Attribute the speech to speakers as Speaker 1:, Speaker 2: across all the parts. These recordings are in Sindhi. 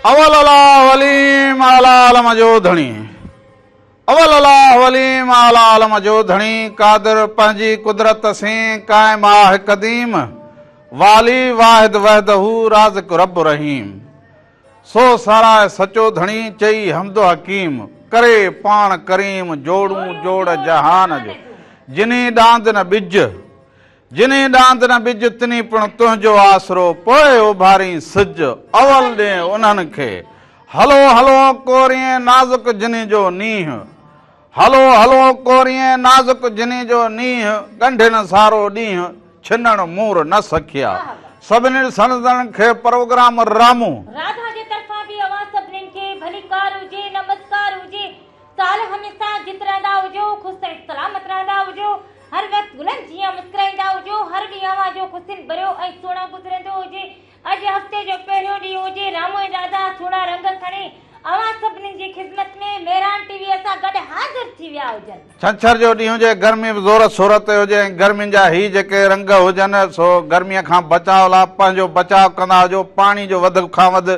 Speaker 1: اول الله عليم اعليٰ عالم جو ڌڻي اول الله عليم اعليٰ عالم جو ڌڻي قادر پنهنجي قدرت سين قائم آه قديم والي واحد وحده رازق رب رحيم سو ساراهه سچو ڌڻي چئي حمد حڪيم ڪري پاڻ ڪريم جوڙون جوڙ جهان جو جني ڏاند نه ٻج جني ڏاند نه ٻج تني پڻ تنهنجو آسرو پوء اڀارين سج اول ڏين انهن کي هلو هلو ڪورين نازڪ جني جو نينهن هلو هلو ڪورين نازڪ جني جو نينهن ڳنڍين سارو ڏينهن ڇنڻ مور نه سکيا سڀني ڏسندڙن کي پروگرام رامو.
Speaker 2: راڌا جي طرفان به اوهان سڀنين کي ڀليڪار هجي نمسڪار هجي سال هميشه جت رهندا هجو خوش ۽ سلامت رهندا هجو هر وقت گلن جيان مسڪرائيندا هجو هر ڏينهن اوهان جو خوشين ڀريو ۽ سهڻو گذرندو هجي اڄ هفتي جو پهريون ڏينهن هجي رامو ۽ راڌا سهڻا رنگ کڻي اوهان سڀني جي خدمت ۾ مهراڻ ٽي وي سان گڏ حاضر ٿي ويا هجن.
Speaker 1: ڇنڇر جو ڏينهن هجي گرمي به زور شور تي هجي ۽ گرمين جا هي جيڪي رنگ هجن سو گرمي کان بچاء لاء پنهنجو بچاء ڪندا هجو پاڻي جو وڌ کان وڌ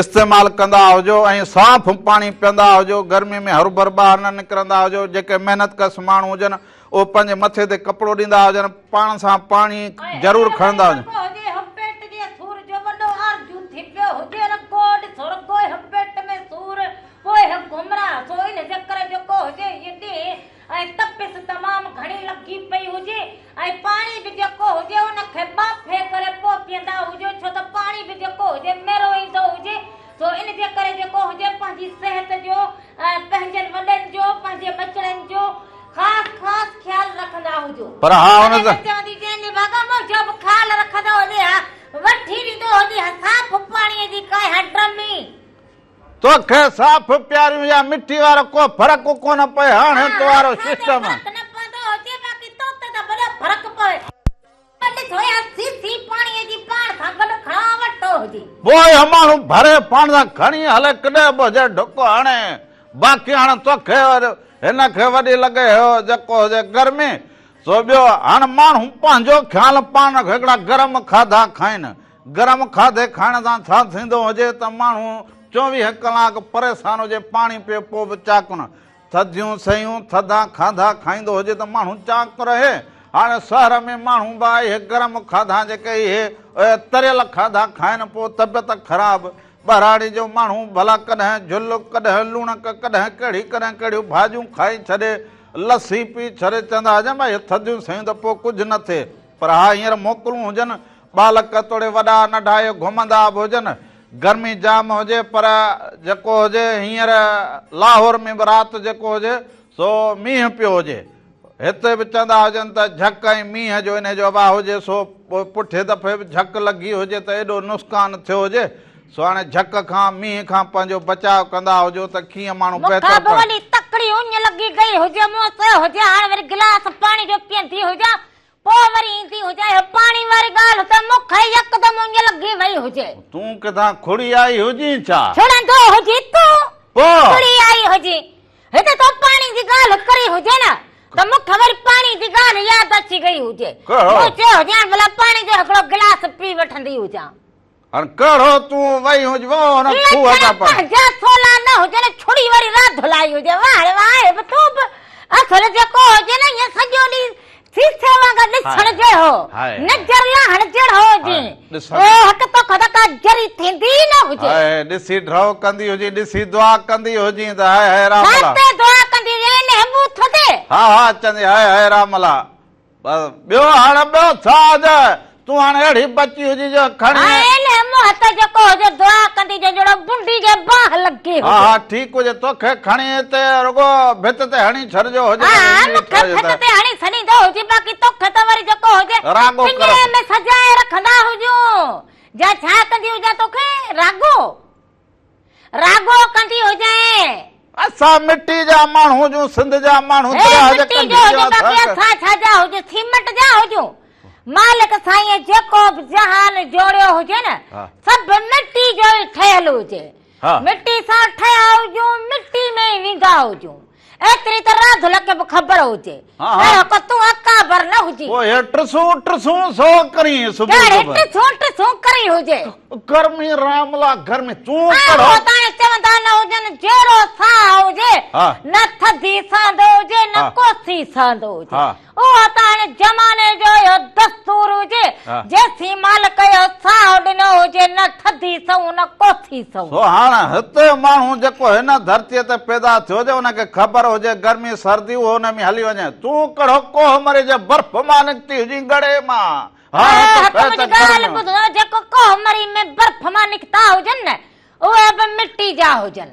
Speaker 1: استعمال ڪندا هجو ۽ صاف پاڻي پيئندا هجو گرمي ۾ هروڀر ٻاهر نه نڪرندا هجو جيڪي محنت ڪش ماڻهو هجن اهي پنهنجي مٿي تي ڪپڙو ڏيندا هجن پاڻ سان پاڻي
Speaker 2: ۽
Speaker 1: ضرور
Speaker 2: هينئر وري
Speaker 1: کڻندا هجن.
Speaker 2: جيڪو هجي هه پيٽ جي سور جو وڏو آرزو ٿي پيو هجي رڳو ڏسو رڳو هه پيٽ ۾ سور پوء هه گهمرا سو ان جي ڪري جيڪو هجي هيء ڏينهن ۽ تپس تمام گهڻي لڳي پئي هجي ۽ پاڻي به جيڪو هجي ان کي ٻاڦي ڪري پوء پيئندا هجو ڇو ته پاڻي به جيڪو هجي ميرو ايندو هجي سو ان جي ڪري جيڪو هجي پنهنجي صحت جو ۽ پنهنجن وڏن جو پنهنجي ٻچڙن جو خاص خاص خيال رکندا هجو.
Speaker 1: پر ها ان
Speaker 2: ڪڏهن ته چوندي جنهن نڀاڳا منهنجو به خيال رکندو هجي ها وٺي ڏيندو هجي ها صاف پاڻي جي ڪائي ها ڊرمي.
Speaker 1: توکي صاف پياريون يا مٺي وارو ڪو فرق ڪونه پئي هاڻي تو وارو
Speaker 2: اسان تي
Speaker 1: سسٽم.
Speaker 2: فرق نه پوندو هجي باقي تو تي ته وڏو فرق پوي. ڏس هيا سيسي پاڻي جي پاڻ سان گڏ کڻان وٺو هجي.
Speaker 1: پوء اهو ماڻهو ڀري پاڻ سان کڻي هلي ڪڏهن به هجي ڍڪ هڻي باقي هاڻ توکي هن کي وڏي لڳي هيو جيڪو هجي گرمي سو ٻيو هاڻ ماڻهو پنهنجو خيال پاڻ رکي هڪڙا گرم کاڌا کائين گرم کاڌي کائڻ سان ڇا ٿيندو هجي ته ماڻهو 24 ڪلاڪ پريشان هجي پاڻي پيئي پوء به چاڪ نه ٿڌيون شيون ٿڌا کاڌا کائيندو هجي ته ماڻهو چاڪ رهي. هاڻي شهر ۾ ماڻهو به اهي گرم کاڌا جيڪي اهي تريل کاڌا کائن پوء طبيعت خراب. ٻهراڙي جو ماڻهو ڀلا ڪڏهن جهل، ڪڏهن لوڻڪ، ڪڏهن ڪهڙي ڪڏهن ڪهڙيون ڀاڄيون کائي ڇڏي، لسي پي ڇڏي چوندا هجن ڀائي اهي ٿڌيون شيون ته پوء ڪجهه نه ٿئي. پر ها هينئر موڪلون هجن، ٻالڪ توڙي وڏا ننڍا اهي گهمندا به هجن، گرمي جام هجي پر جيڪو هجي هينئر لاهور ۾ به رات جيڪو هجي سو مينهن پيو هجي. هتي به چوندا هجن ته جهڪ ۽ مينهن جو انهي جو اڀاء هجي سو پوء پٺين دفعي به جهڪ لڳي هجي ته ايڏو نسقان ٿيو هجي سو هاڻي جهڪ کان مينهن کان پنهنجو بچاء ڪندا هجو ته ڪيئن ماڻهو
Speaker 2: مون کان
Speaker 1: بهتر
Speaker 2: به وڏي تڪڙي اڃ لڳي گئي هجي مون چيو هجي هاڻ وري گلاس پاڻي جو پيئندي هجان پوء وري ايندي هجي اهو پاڻي واري ڳالهه ته مون کي يڪدم اڃ لڳي وئي هجي.
Speaker 1: تون ڪٿان کڙي آئي هجين ڇا؟
Speaker 2: ڇڙندو هجين تون
Speaker 1: پوء؟
Speaker 2: کڙي آئي هجين. هتي تو پاڻي جي ڳالهه ڪري هجي نه ته مون کي وري پاڻي جي ڳالهه ياد اچي گئي هجي.
Speaker 1: ڪهڙو؟
Speaker 2: مون چيو هجي هاڻ ڀلا پاڻي جو هڪڙو گلاس پي وٺندي هجان.
Speaker 1: هاڻ ڪهڙو تون وئي هج وو هن کوهه
Speaker 2: لڇڻ
Speaker 1: تان پاڻي.
Speaker 2: پنهنجا سولا نه هجن ڇڙي وري راڌ لائي هجي واهه ڙي واهه آهي به تون به اصل جيڪو هجي نه ائين سڄو ڏينهن سيسي وانگر ڏسڻ جهڙو نظر لاهڻ جهڙو هجي او هڪ توکي ته ڪا ذري ٿيندي ئي نه هجي.
Speaker 1: هاء ڏسي ڍؤ ڪندي هجين ڏسي دعا ڪندي هجين ته هاء هاء رام لا.
Speaker 2: ڇا تي دعا ڪندي هجين انهي ٻوٿ تي.
Speaker 1: ها ها چوندي هاء هاء رام لا. بس ٻيو هاڻ ٻيو ڇا هجي تون هاڻ اهڙي بچي هجي جو کڻي.
Speaker 2: هاء انهي منهن تي جيڪو هجي دعا ڪندي جو جهڙو بنڊي کي باهه لڳي هجي.
Speaker 1: ها ها ٺيڪ هجي توکي کڻي هتي رڳو ڀت تي هڻي ڇڏجو هجي
Speaker 2: ها ها مون کي ڀت تي هڻي ڇڏيندو هجي باقي توکي ته وري جيڪو هجي
Speaker 1: راڳو ڪر.
Speaker 2: پڃري ۾ سجائي رکندا هجون جا ڇا ڪندي هجان توکي راڳو. راڳو ڪندي هجين.
Speaker 1: اسان مٽي جا ماڻهو هجون سنڌ جا ماڻهو
Speaker 2: هي
Speaker 1: درياهه جي
Speaker 2: مٽي
Speaker 1: ڪنڌي
Speaker 2: جو
Speaker 1: جا
Speaker 2: هجون باقي
Speaker 1: اسان
Speaker 2: اسان ڇا جا هجون سيمٽ جا هجون مالڪ سائين جيڪو به جهان جوڙيو هجي نه سڀ مٽي جو ئي ٺهيل هجي مٽي سان ٺهيا هجون مٽي ۾ ئي ويندا هجون. ايتري ته راڌل کي به خبر هجي.
Speaker 1: ها ها.
Speaker 2: اهڙو ڪو تون اڪابر نه هجين.
Speaker 1: پوء هي ٽسون ٽسون سو ڪرين صبح
Speaker 2: ڪهڙي
Speaker 1: صبح.
Speaker 2: ٽسون ٽسون ڪري هجي.
Speaker 1: گرمي راملا گرمي تون
Speaker 2: ها
Speaker 1: ڪهڙو.
Speaker 2: پوء تاڻي چوندا نه هجن جهڙو ساهه هجي
Speaker 1: ها.
Speaker 2: نه ٿڌي سهندو هجي نه
Speaker 1: ها.
Speaker 2: ڪوسي سهندو هجي.
Speaker 1: ها.
Speaker 2: اهو ته هاڻي زماني جو اهو دستور هجي، جيسين مالڪ اهو ساهه ڏنو هجي، نه ٿڌي سهون نه ڪوسي سهون.
Speaker 1: سو هاڻ هتي ماڻهو جيڪو هن ڌرتيء تي پيدا ٿيو هجي، ان کي خبر هجي گرمي سردي اهو ان ۾ هلي وڃي. تون ڪهڙو ڪوهه مري جي برف مان نڪتي هجين ڳڙي مان. هاڻ
Speaker 2: ها
Speaker 1: ته
Speaker 2: تون
Speaker 1: ته
Speaker 2: منهنجي ڳالهه
Speaker 1: گرمي.
Speaker 2: ٻڌ، جيڪو ڪوهه مري ۾ برف مان نڪتا هجن نه، اهي به مٽي جا هجن.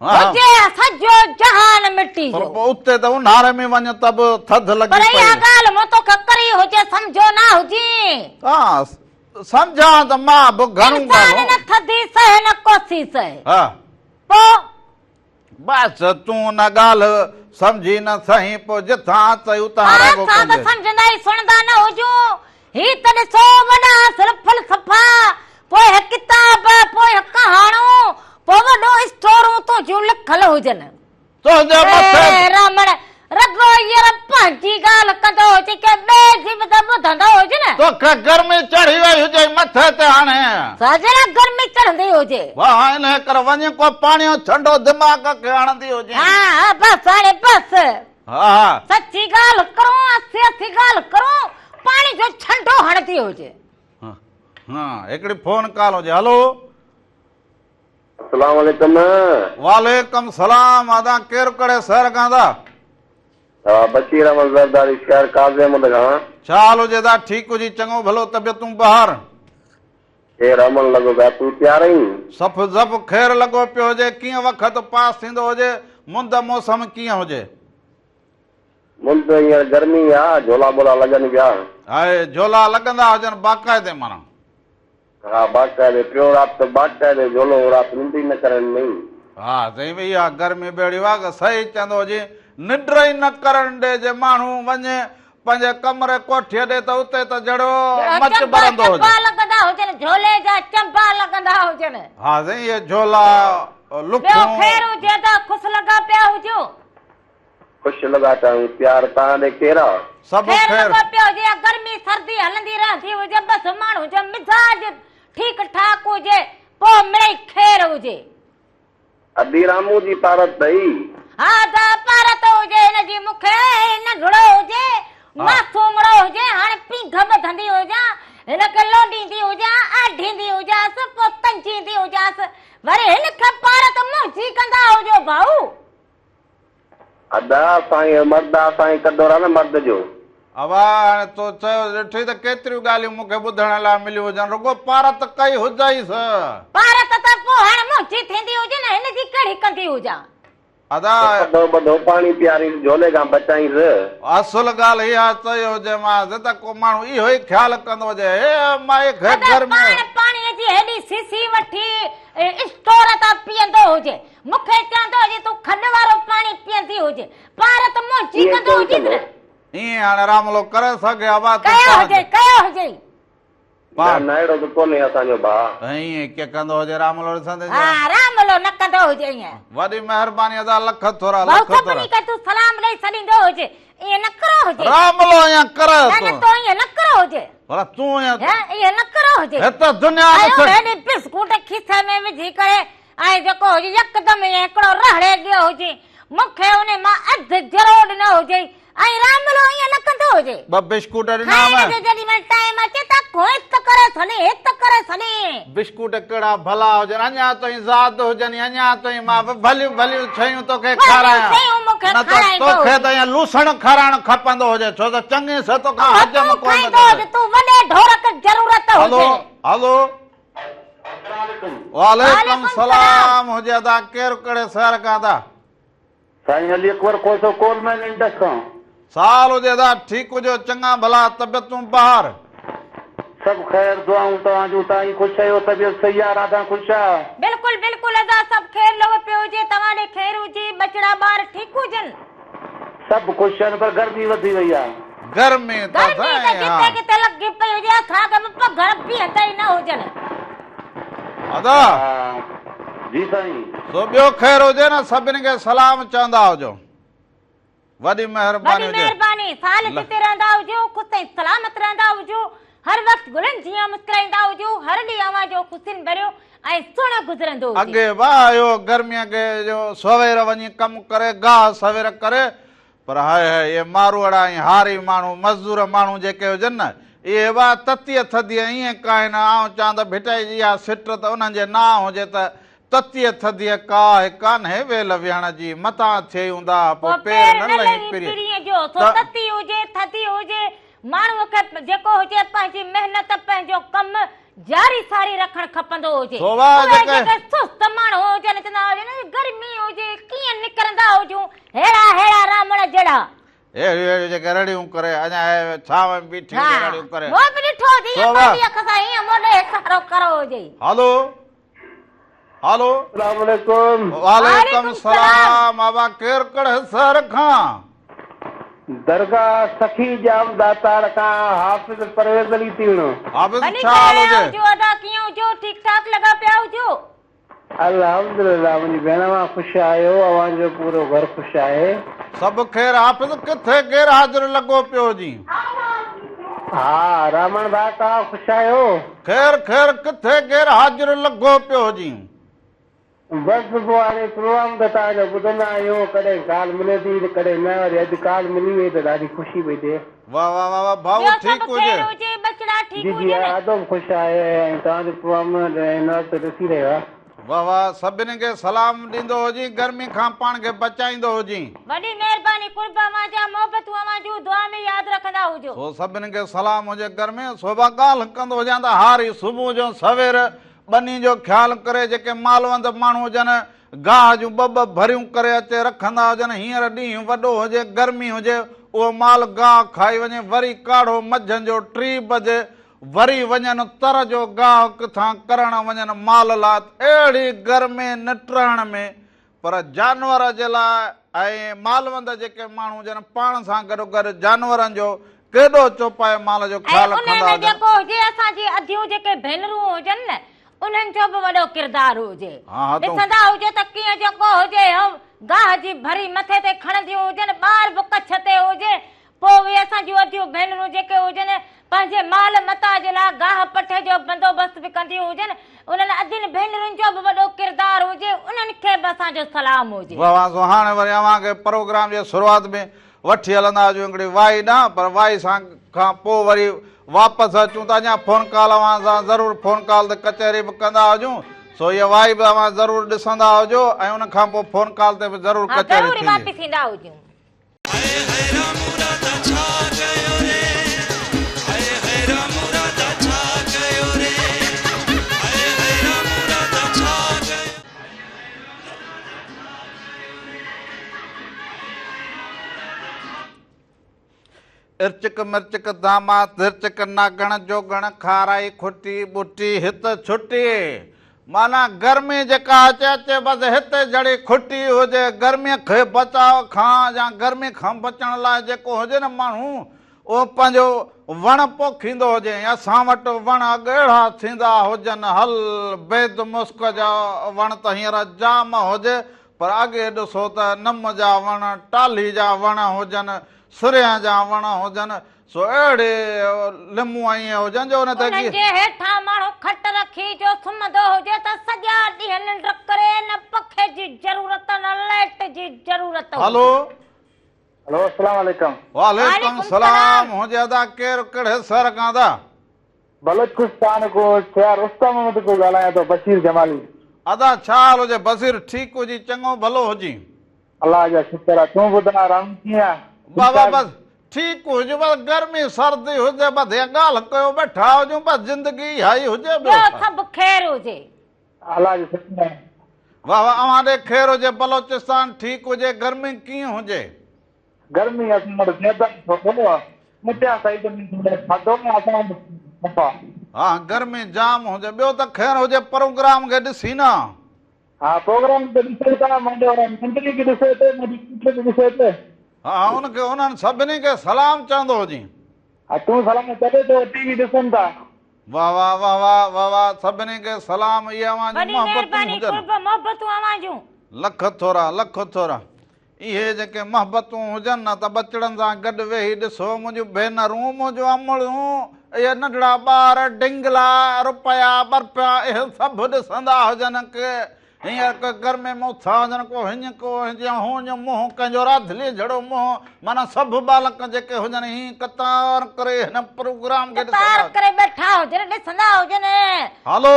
Speaker 2: هجي سڄو جهان مٽي
Speaker 1: پر
Speaker 2: جو.
Speaker 1: پوء اتي ته اونهاري ۾ وڃ ته به ٿڌ لڳي
Speaker 2: پر
Speaker 1: پئي.
Speaker 2: اها ڳالهه مون توکي ڪري هجي سمجهيو نه هجين.
Speaker 1: ها سمجهان ته مان به گهڻو
Speaker 2: انسان
Speaker 1: ڳالهون.
Speaker 2: نه ٿڌي سهي نه ڪوسي سهي.
Speaker 1: ها.
Speaker 2: پوء.
Speaker 1: بس تون نه ڳالهه سمجهي نه سهين پوء جتان چئي اتان
Speaker 2: ها
Speaker 1: رڳو
Speaker 2: اسان ته
Speaker 1: ڪندين.
Speaker 2: سمجهندا ئي سڻندا نه هجون. هي ته ڏسو وڏا اصل فلسفا، پوء ڪتاب، پوء ڪهاڻيون، پوء وڏو اسٽورون تنهنجون لکيل هجن.
Speaker 1: تنهنجي مٿي.
Speaker 2: اي رامڻ، رڳو ير پنهنجي ڳالهه ڪندو هجين، ڪنهن ٻئي جي به ته ٻڌندو هج نه.
Speaker 1: توکي گرمي چڙهي وئي هجئي مٿي تي هاڻي.
Speaker 2: ساجنا گرمي چڙهندي هجي.
Speaker 1: واهه انهيء ڪري وڃي ڪو پاڻيء جو ڇنڊو دماغ کي هڻندي هجين.
Speaker 2: ها ها بس هاڻي بس.
Speaker 1: ها ها.
Speaker 2: سچي ڳالهه ڪرون اسي اسي ڳالهه ڪرون پاڻي جو ڇنڊو هڻندي هجي.
Speaker 1: ها هڪڙي فون ڪال هجي هلو.
Speaker 3: السلام عليڪم.
Speaker 1: وعليڪم سلام ادا ڪير ڪهڙي شهر کان ادا.
Speaker 3: ها بشير احمد زرداري شهر قاضي احمد کان.
Speaker 1: ڇا حال هجي ادا ٺيڪ هجي چڱو ڀلو طبيعتون بهار.
Speaker 3: خير امن لڳو پيا تون تيار آهين.
Speaker 1: سف زف خير لڳو پيو هجي ڪيئن وقت پاس ٿيندو هجي مند موسم ڪيئن هجي.
Speaker 3: مند هينئر گرمي آ جهولا ٻولا لڳن پيا.
Speaker 1: هائي جهولا لڳندا هجن باقاعدي معنيٰ.
Speaker 3: ها باقاعدي ٽيون رات ته باقاعدي جهولو رات ننڊ ئي نه ڪرڻ ڏنئي.
Speaker 1: ها سائين اها گرمي به اهڙي آ صحيح چوندو هجين ننڊ ئي نه ڪرڻ ڏي جي ماڻهو وڃي پنهنجي ڪمري ڪوٺيء ڏي ته اتي ته جهڙو مچ
Speaker 2: چنبا
Speaker 1: ٻرندو هجي.
Speaker 2: چنبا لڳندا هجن، جهولي جا چنبا لڳندا هجن.
Speaker 1: ها سائين اهي جهولا
Speaker 2: ٻيو
Speaker 1: لکون.
Speaker 2: خير هجي ته خوش لڳا پيا هجو.
Speaker 3: خوش لڳا پيا آهيون پيار توهان ڏي ڪير آ.
Speaker 1: سڀ
Speaker 2: خير
Speaker 1: خير.
Speaker 2: لڳو پيو هجي يا گرمي سردي هلندي رهندي هجي بس ماڻهو جو مزاج ٺيڪ ٺاڪ هجي پوء مڙئي خير هجي.
Speaker 3: ادي رامو جي پارت اٿئي.
Speaker 2: ها ادا پارت هجي هن جي مون کي ننڍڙو هجي معصومڙو هجي هاڻي پينگهه ٻڌندي هجان هن کي لوڏيندي هجان آڍيندي هجانس پوء تنجيندي هجانس وري هن کي پارت منهنجي ڪندا هجو ڀائو.
Speaker 3: ادا سائين مرد آ سائين ڪڍورا نه مرد جو.
Speaker 1: ابا هاڻي تو چيو ڏٺئي ته ڪيتريون ڳالهيون مون کي ٻڌڻ لاء مليون هجن رڳو پارت ڪئي هجئيس.
Speaker 2: پارت ته پوء هاڻي منهنجي ٿيندي هجي نه هن جي ڪهڙي ڪندي هجان.
Speaker 1: ادا.
Speaker 3: ٻڌو ٻڌو پاڻي پياريس جهولي کان بچائينس.
Speaker 1: اصل ڳالهه اها چئي هجيمانس ته ڪو ماڻهو اهو ئي خيال ڪندو هجي هي مائي کي
Speaker 2: ادا
Speaker 1: گرمي.
Speaker 2: پاڻ پاڻيء جي هيڏي سيسي وٺي اسٽور تان پيئندو هجي مون کي چوندو هجي تون کڏ وارو پاڻي پيئندي هجي پارت منهنجي
Speaker 3: ائين
Speaker 2: ڪندو
Speaker 3: ڪونه
Speaker 2: هجيس
Speaker 3: ڪندو.
Speaker 2: نه.
Speaker 1: ائين هاڻي راملو ڪري سگهي ابا تون
Speaker 2: ڪيو
Speaker 1: پاڻ
Speaker 2: هجي ڪيو هجئي.
Speaker 3: نه
Speaker 1: پاڻ.
Speaker 3: نه اهڙو ته ڪونهي اسان جو ڀاء.
Speaker 1: ائين ڪيئن ڪندو هجي راملو ڏسندي
Speaker 2: ها راملو نه ڪندو هجي ائين.
Speaker 1: وڏي مهرباني ادا لک ٿورا
Speaker 2: ڀائو
Speaker 1: لک ٿورا.
Speaker 2: سڀني کي تون سلام ڏئي ڇڏيندو هجي ائين نه ڪرو هجي.
Speaker 1: راملو ائين ڪري
Speaker 2: نه نه
Speaker 1: تون.
Speaker 2: تون ائين نه ڪرو هجي.
Speaker 1: ڀلا تون ائين.
Speaker 2: هي ائين نه ڪرو هجي.
Speaker 1: هت دنيا
Speaker 2: آيو
Speaker 1: ڏس.
Speaker 2: هيڏي بسڪوٽ کيسي ۾ وجهي ڪري ۽ جيڪو هجي يڪدم ائين هڪڙو رهڙي ڳيو هجي، مون کي انهي مان اڌ ذرو ڏنو هجئي ۽ راملو ائين نه ڪندو هجي.
Speaker 1: ٻه بشڪوٽ ڏنامئين.
Speaker 2: کائڻ جو جيڏي مهل ٽائيم اچي ته ڪو هت ڪري سڏي، هت ڪري سڏي.
Speaker 1: بشڪوٽ ڪهڙا ڀلا هجن، اڃا تائين زاد هجن، اڃا تائين مان به ڀليون ڀليون شيون توکي
Speaker 2: ڀليون
Speaker 1: کارايان.
Speaker 2: شيون مون کي
Speaker 1: نه ته
Speaker 2: کارائيندو
Speaker 1: توکي
Speaker 2: هجي.
Speaker 1: ته ائين لوسڻ کارائڻ کپندو هجي، ڇو ته چڱي سي توکان
Speaker 2: اهو
Speaker 1: هضم
Speaker 2: تون
Speaker 1: ڪونه
Speaker 2: کائيندو هج،
Speaker 1: ٿئي.
Speaker 2: تون وڏي ڍور کي ضرورت
Speaker 1: هلو
Speaker 2: هجي.
Speaker 1: هلو. وعليڪم سلام هجي ادا ڪير ڪهڙي شهر کان ادا.
Speaker 4: سائين Ali Akbar Khoso coal mine Indus کان.
Speaker 1: سال هجي ادا ٺيڪ هجو چڱا ڀلا طبيعتون بهار.
Speaker 4: سڀ خير دعائون توهان جون تائين خوش آهيو طبيعت صحيح آ راڌا خوش آ.
Speaker 2: بلڪل بلڪل ادا سڀ خير لڳو پيو هجي توهان ڏي خير هجي ٻچڙا ٻار ٺيڪ هجن.
Speaker 4: سڀ خوش آهن پر گرمي وڌي وئي آ.
Speaker 1: گرمي ته
Speaker 2: گرمي ته
Speaker 1: سائين
Speaker 2: جتي
Speaker 1: ها.
Speaker 2: ڪٿي لڳي پئي هجي اسان کي به پگهر بيهندا ئي نه هجن.
Speaker 1: ادا.
Speaker 4: ها جي سائين.
Speaker 1: سو ٻيو خير هجي نه سڀني کي سلام چوندا هجو. وڏي مهرباني
Speaker 2: وڏي
Speaker 1: هجي.
Speaker 2: مهرباني سال جتي رهندا هجو خوش ۽ سلامت رهندا هجو هر وقت گلن جيان مسڪرائيندا هجو هر ڏينهن اوهان جو خوشين ڀريو ۽ سهڻو گذرندو هجي.
Speaker 1: اڳي واهه اهو گرميء کي جو سوير وڃي ڪم ڪري گاهه سوير ڪري پر هاء هاء اهي ماروئڙا ۽ هاري ماڻهو مزدور ماڻهو جيڪي هجن نه اهي واهه تتيء ٿڌيء ائين ڪاهن آئون چوان ته ڀٽائي جي اها سٽ ته انهن جي نانء هجي ته تتيء ٿڌيء ڪاهه ڪانهي ويل ويهڻ جي، متان ٿئي اونداهه پوء
Speaker 2: پوء
Speaker 1: پير
Speaker 2: پير
Speaker 1: نه
Speaker 2: نه
Speaker 1: لهين
Speaker 2: لهين
Speaker 1: پرينء.
Speaker 2: پرينء جو، سو
Speaker 1: ته.
Speaker 2: تتي هجي ٿڌي هجي، ماڻهوء کي جيڪو هجي پنهنجي محنت پنهنجو ڪم جاري ساري رکڻ کپندو هجي.
Speaker 1: سو واهه
Speaker 2: اهي
Speaker 1: جيڪي.
Speaker 2: جيڪي سست ماڻهو هجن چوندا هجن گرمي هجي ڪيئن نڪرندا هجون ههڙا ههڙا رامڻ جهڙا.
Speaker 1: اهڙيون اهڙيون جيڪي رڙيون ڪري اڃا هي ڇانو ۾ بيٺي هجي رڙيون ڪري.
Speaker 2: مون به ڏٺو هجي
Speaker 1: سو
Speaker 2: ائين
Speaker 1: واهه.
Speaker 2: پنهنجي اک سان هيئن مون ڏي اشارو ڪرو هجي.
Speaker 1: هلو. هلو.
Speaker 4: السلام عليڪم.
Speaker 1: وعليڪم السلام ابا ڪير ڪڙهه شهر کان.
Speaker 4: درگاهه سخي ڄام ڏاتار کان حافظ پرويز علي تيڻو.
Speaker 1: حافظ
Speaker 2: ڀلي
Speaker 1: ڇا حال
Speaker 2: ڪري
Speaker 1: هجي.
Speaker 2: هجو ادا ڪيئن هجو ٺيڪ ٺاڪ لڳا پيا هجو.
Speaker 4: الحمدلله منهنجي ڀيڻ اوهان خوش آهيو اوهان جو پورو گهر خوش آهي.
Speaker 1: سڀ خير حافظ ڪٿي غير حاضر لڳو پيو هجين.
Speaker 4: ها رامڻ ڀاء توهان خوش آهيو.
Speaker 1: خير خير ڪٿي غير حاضر لڳو پيو هجين.
Speaker 4: بس پوء هاڻي پروگرام ته توهان جو ٻڌندا آهيون ڪڏهن ڪال ملي ٿي ته ڪڏهن نه وري اڄ ڪال ملي وئي ته ڏاڍي خوشي پئي ٿئي.
Speaker 1: واه واه واه واه ڀائو
Speaker 2: ٻيو
Speaker 1: ٺيڪ
Speaker 2: سڀ
Speaker 1: هجي.
Speaker 2: خير هجي ٻچڙا ٺيڪ
Speaker 4: جي جي
Speaker 2: هجن.
Speaker 4: ادو به خوش آهي ۽ توهان جو پروگرام هن وقت ڏسي رهيو آهي.
Speaker 1: واه واه سڀني کي سلام ڏيندو هجين گرمي کان پاڻ کي بچائيندو هجين.
Speaker 2: وڏي مهرباني قرب اوهان جا محبتون اوهان جون دعا ۾ ياد رکندا هجو.
Speaker 1: سو سڀني کي سلام هجي گرمي سوڀا ڳالهه ڪندو هجان ته هاري صبح جو سوير ٻني جو خيال ڪري جيڪي مالوند ماڻهو هجن گاهه جون ٻه ٻه ڀريون ڪري اچي رکندا هجن هينئر ڏينهن وڏو هجي گرمي هجي اهو مال گاهه کائي وڃي وري ڪاڙهو منجهند جو ٽي بجي وري وڃن تر جو گاهه ڪٿان ڪرڻ وڃن مال لاء ته اهڙي گرمي نٽهڻ ۾ پر جانور جي لاء ۽ مالوند جيڪي ماڻهو هجن پاڻ سان گڏوگڏ جانورن جو ڪيڏو چوپائي مال جو
Speaker 2: ۽
Speaker 1: خيال
Speaker 2: انهي
Speaker 1: ڪندا
Speaker 2: ۾
Speaker 1: هجن.
Speaker 2: جيڪو هجي اسان جي اديون جيڪي ڀينرون هجن نه انهن جو به وڏو ڪردار هجي
Speaker 1: ها ها تون.
Speaker 2: ڏسندا هجو ته ڪيئن جيڪو هجي هو گاهه جي ڀري مٿي تي کڻنديون هجن ٻار به ڪڇ تي هجي پوء اهي اسان جون اديون ڀينرون جيڪي هجن، پنهنجي مال متاع جي لاء گاهه پٺي جو بندوبست به ڪنديون هجن، انهن ادين ڀينرن جو به وڏو ڪردار هجي، انهن کي به اسان جو سلام هجي.
Speaker 1: واه واه سو هاڻي وري اوهان کي پروگرام جي شروعات ۾ وٺي هلندا هجون هڪڙي وائي ڏانهن پر وائي سان کان پوء وري واپس اچون ته اڃا فون ڪال اوهان سان ضرور فون ڪال تي ڪچهري به ڪندا هجون سو هيء وائي به اوهان ضرور ڏسندا هجو ۽ ان کان پوء فون ڪال تي به ضرور
Speaker 2: ها
Speaker 1: ڪچهري
Speaker 2: ضروري
Speaker 1: ٿيندي.
Speaker 2: واپس ايندا هجون.
Speaker 1: ارچڪ مرچڪ ڌاما ڌرچڪ ناگڻ جوڳڻ کارائي کٽي ٻٽي هت ڇٽي. معنيٰ گرمي جيڪا اچي اچي بس هتي جھڙي کٽي هجي گرمي کي بچاء کان يا گرمي کان بچڻ لاء جيڪو هجي نه ماڻهو اهو پنهنجو وڻ پوکيندو هجي ۽ اسان وٽ وڻ اڳ اهڙا ٿيندا هجن هل بيد مسڪ جا وڻ ته هينئر جام هجي پر اڳي ڏسو ته نم جا وڻ ٽالهي جا وڻ هجن سريان جا وڻ هجن سو اهڙي لمون ائين هجن جو ان تي
Speaker 2: انهن جي هيٺان ماڻهو کٽ رکي جو سمهندو هجي ته سڄا ڏينهن ننڊ ڪري نه پکي جي ضرورت نه لائٽ جي ضرورت هجي.
Speaker 1: هلو.
Speaker 4: هلو السلام عليڪم.
Speaker 1: وعليڪم السلام هجي ادا ڪير ڪهڙي شهر کان ادا.
Speaker 4: بلوچستان کو شهر رستم احمد کو ڳالهايان ٿو بشير جمالي.
Speaker 1: ادا ڇا حال هجي بشير ٺيڪ هجي چڱو ڀلو هجين.
Speaker 4: الله جا شڪر آ تون ٻڌاء رام ڪيئن آ ٺيڪ
Speaker 1: بابا
Speaker 4: ٺاڪ.
Speaker 1: بس ٺيڪ هجون بس گرمي سردي هجي بس هيء ڳالهه ڪيو ويٺا هجون بس زندگي اها ئي هجي ٻيو
Speaker 2: ٻيو
Speaker 1: ڇا.
Speaker 2: سڀ خير هجي.
Speaker 4: الله جو شڪر آ.
Speaker 1: واه واه اوهان ڏي خير هجي بلوچستان ٺيڪ هجي گرمي ڪيئن هجي.
Speaker 4: گرمي اسان وٽ زياده ٿورو آ مٽيا سائيڊ ۾ ٿورو ٿڌو آ اسان وٽ صفا.
Speaker 1: ها گرمي جام هجي ٻيو ته خير هجي پروگرام کي ڏسي نه.
Speaker 4: ها پروگرام ته ڏسو ٿا منهنجو منتري کي ڏسو ٿو منهنجي پٽ کي ڏسو ٿو.
Speaker 1: ها ها ان کي انهن سڀني کي سلام چوندو هجين.
Speaker 4: ها تون سلام چوي ٿو ٽي وي ڏسن ٿا.
Speaker 1: واه واه واه واه واه واه سڀني کي سلام اهي اوهان جون
Speaker 2: وڏي
Speaker 1: محبتون
Speaker 2: مهرباني
Speaker 1: هجن.
Speaker 2: قرب محبتون اوهان جون.
Speaker 1: لک ٿورا لک ٿورا. اهي جيڪي محبتون هجن نه ته ٻچڙن سان گڏ ويهي ڏسو، منهنجون ڀينرون، منهنجون امڙيون، اهي ننڍڙا ٻار، ڊنگلا، رپيا ٻرپيا اهي سڀ ڏسندا هجن ڪي هينئر ڪي گرمي ۾ اٿا هجن ڪو هڃ ڪو هڃ هونڃ منهن ڪنهن جو راڌلي جھڙو منهن معنيٰ سڀ ٻالڪ جيڪي هجن هين قطار ڪري هن پروگرام کي ڏسندا
Speaker 2: قطار ڪري ويٺا هجن ڏسندا هجن.
Speaker 1: هلو.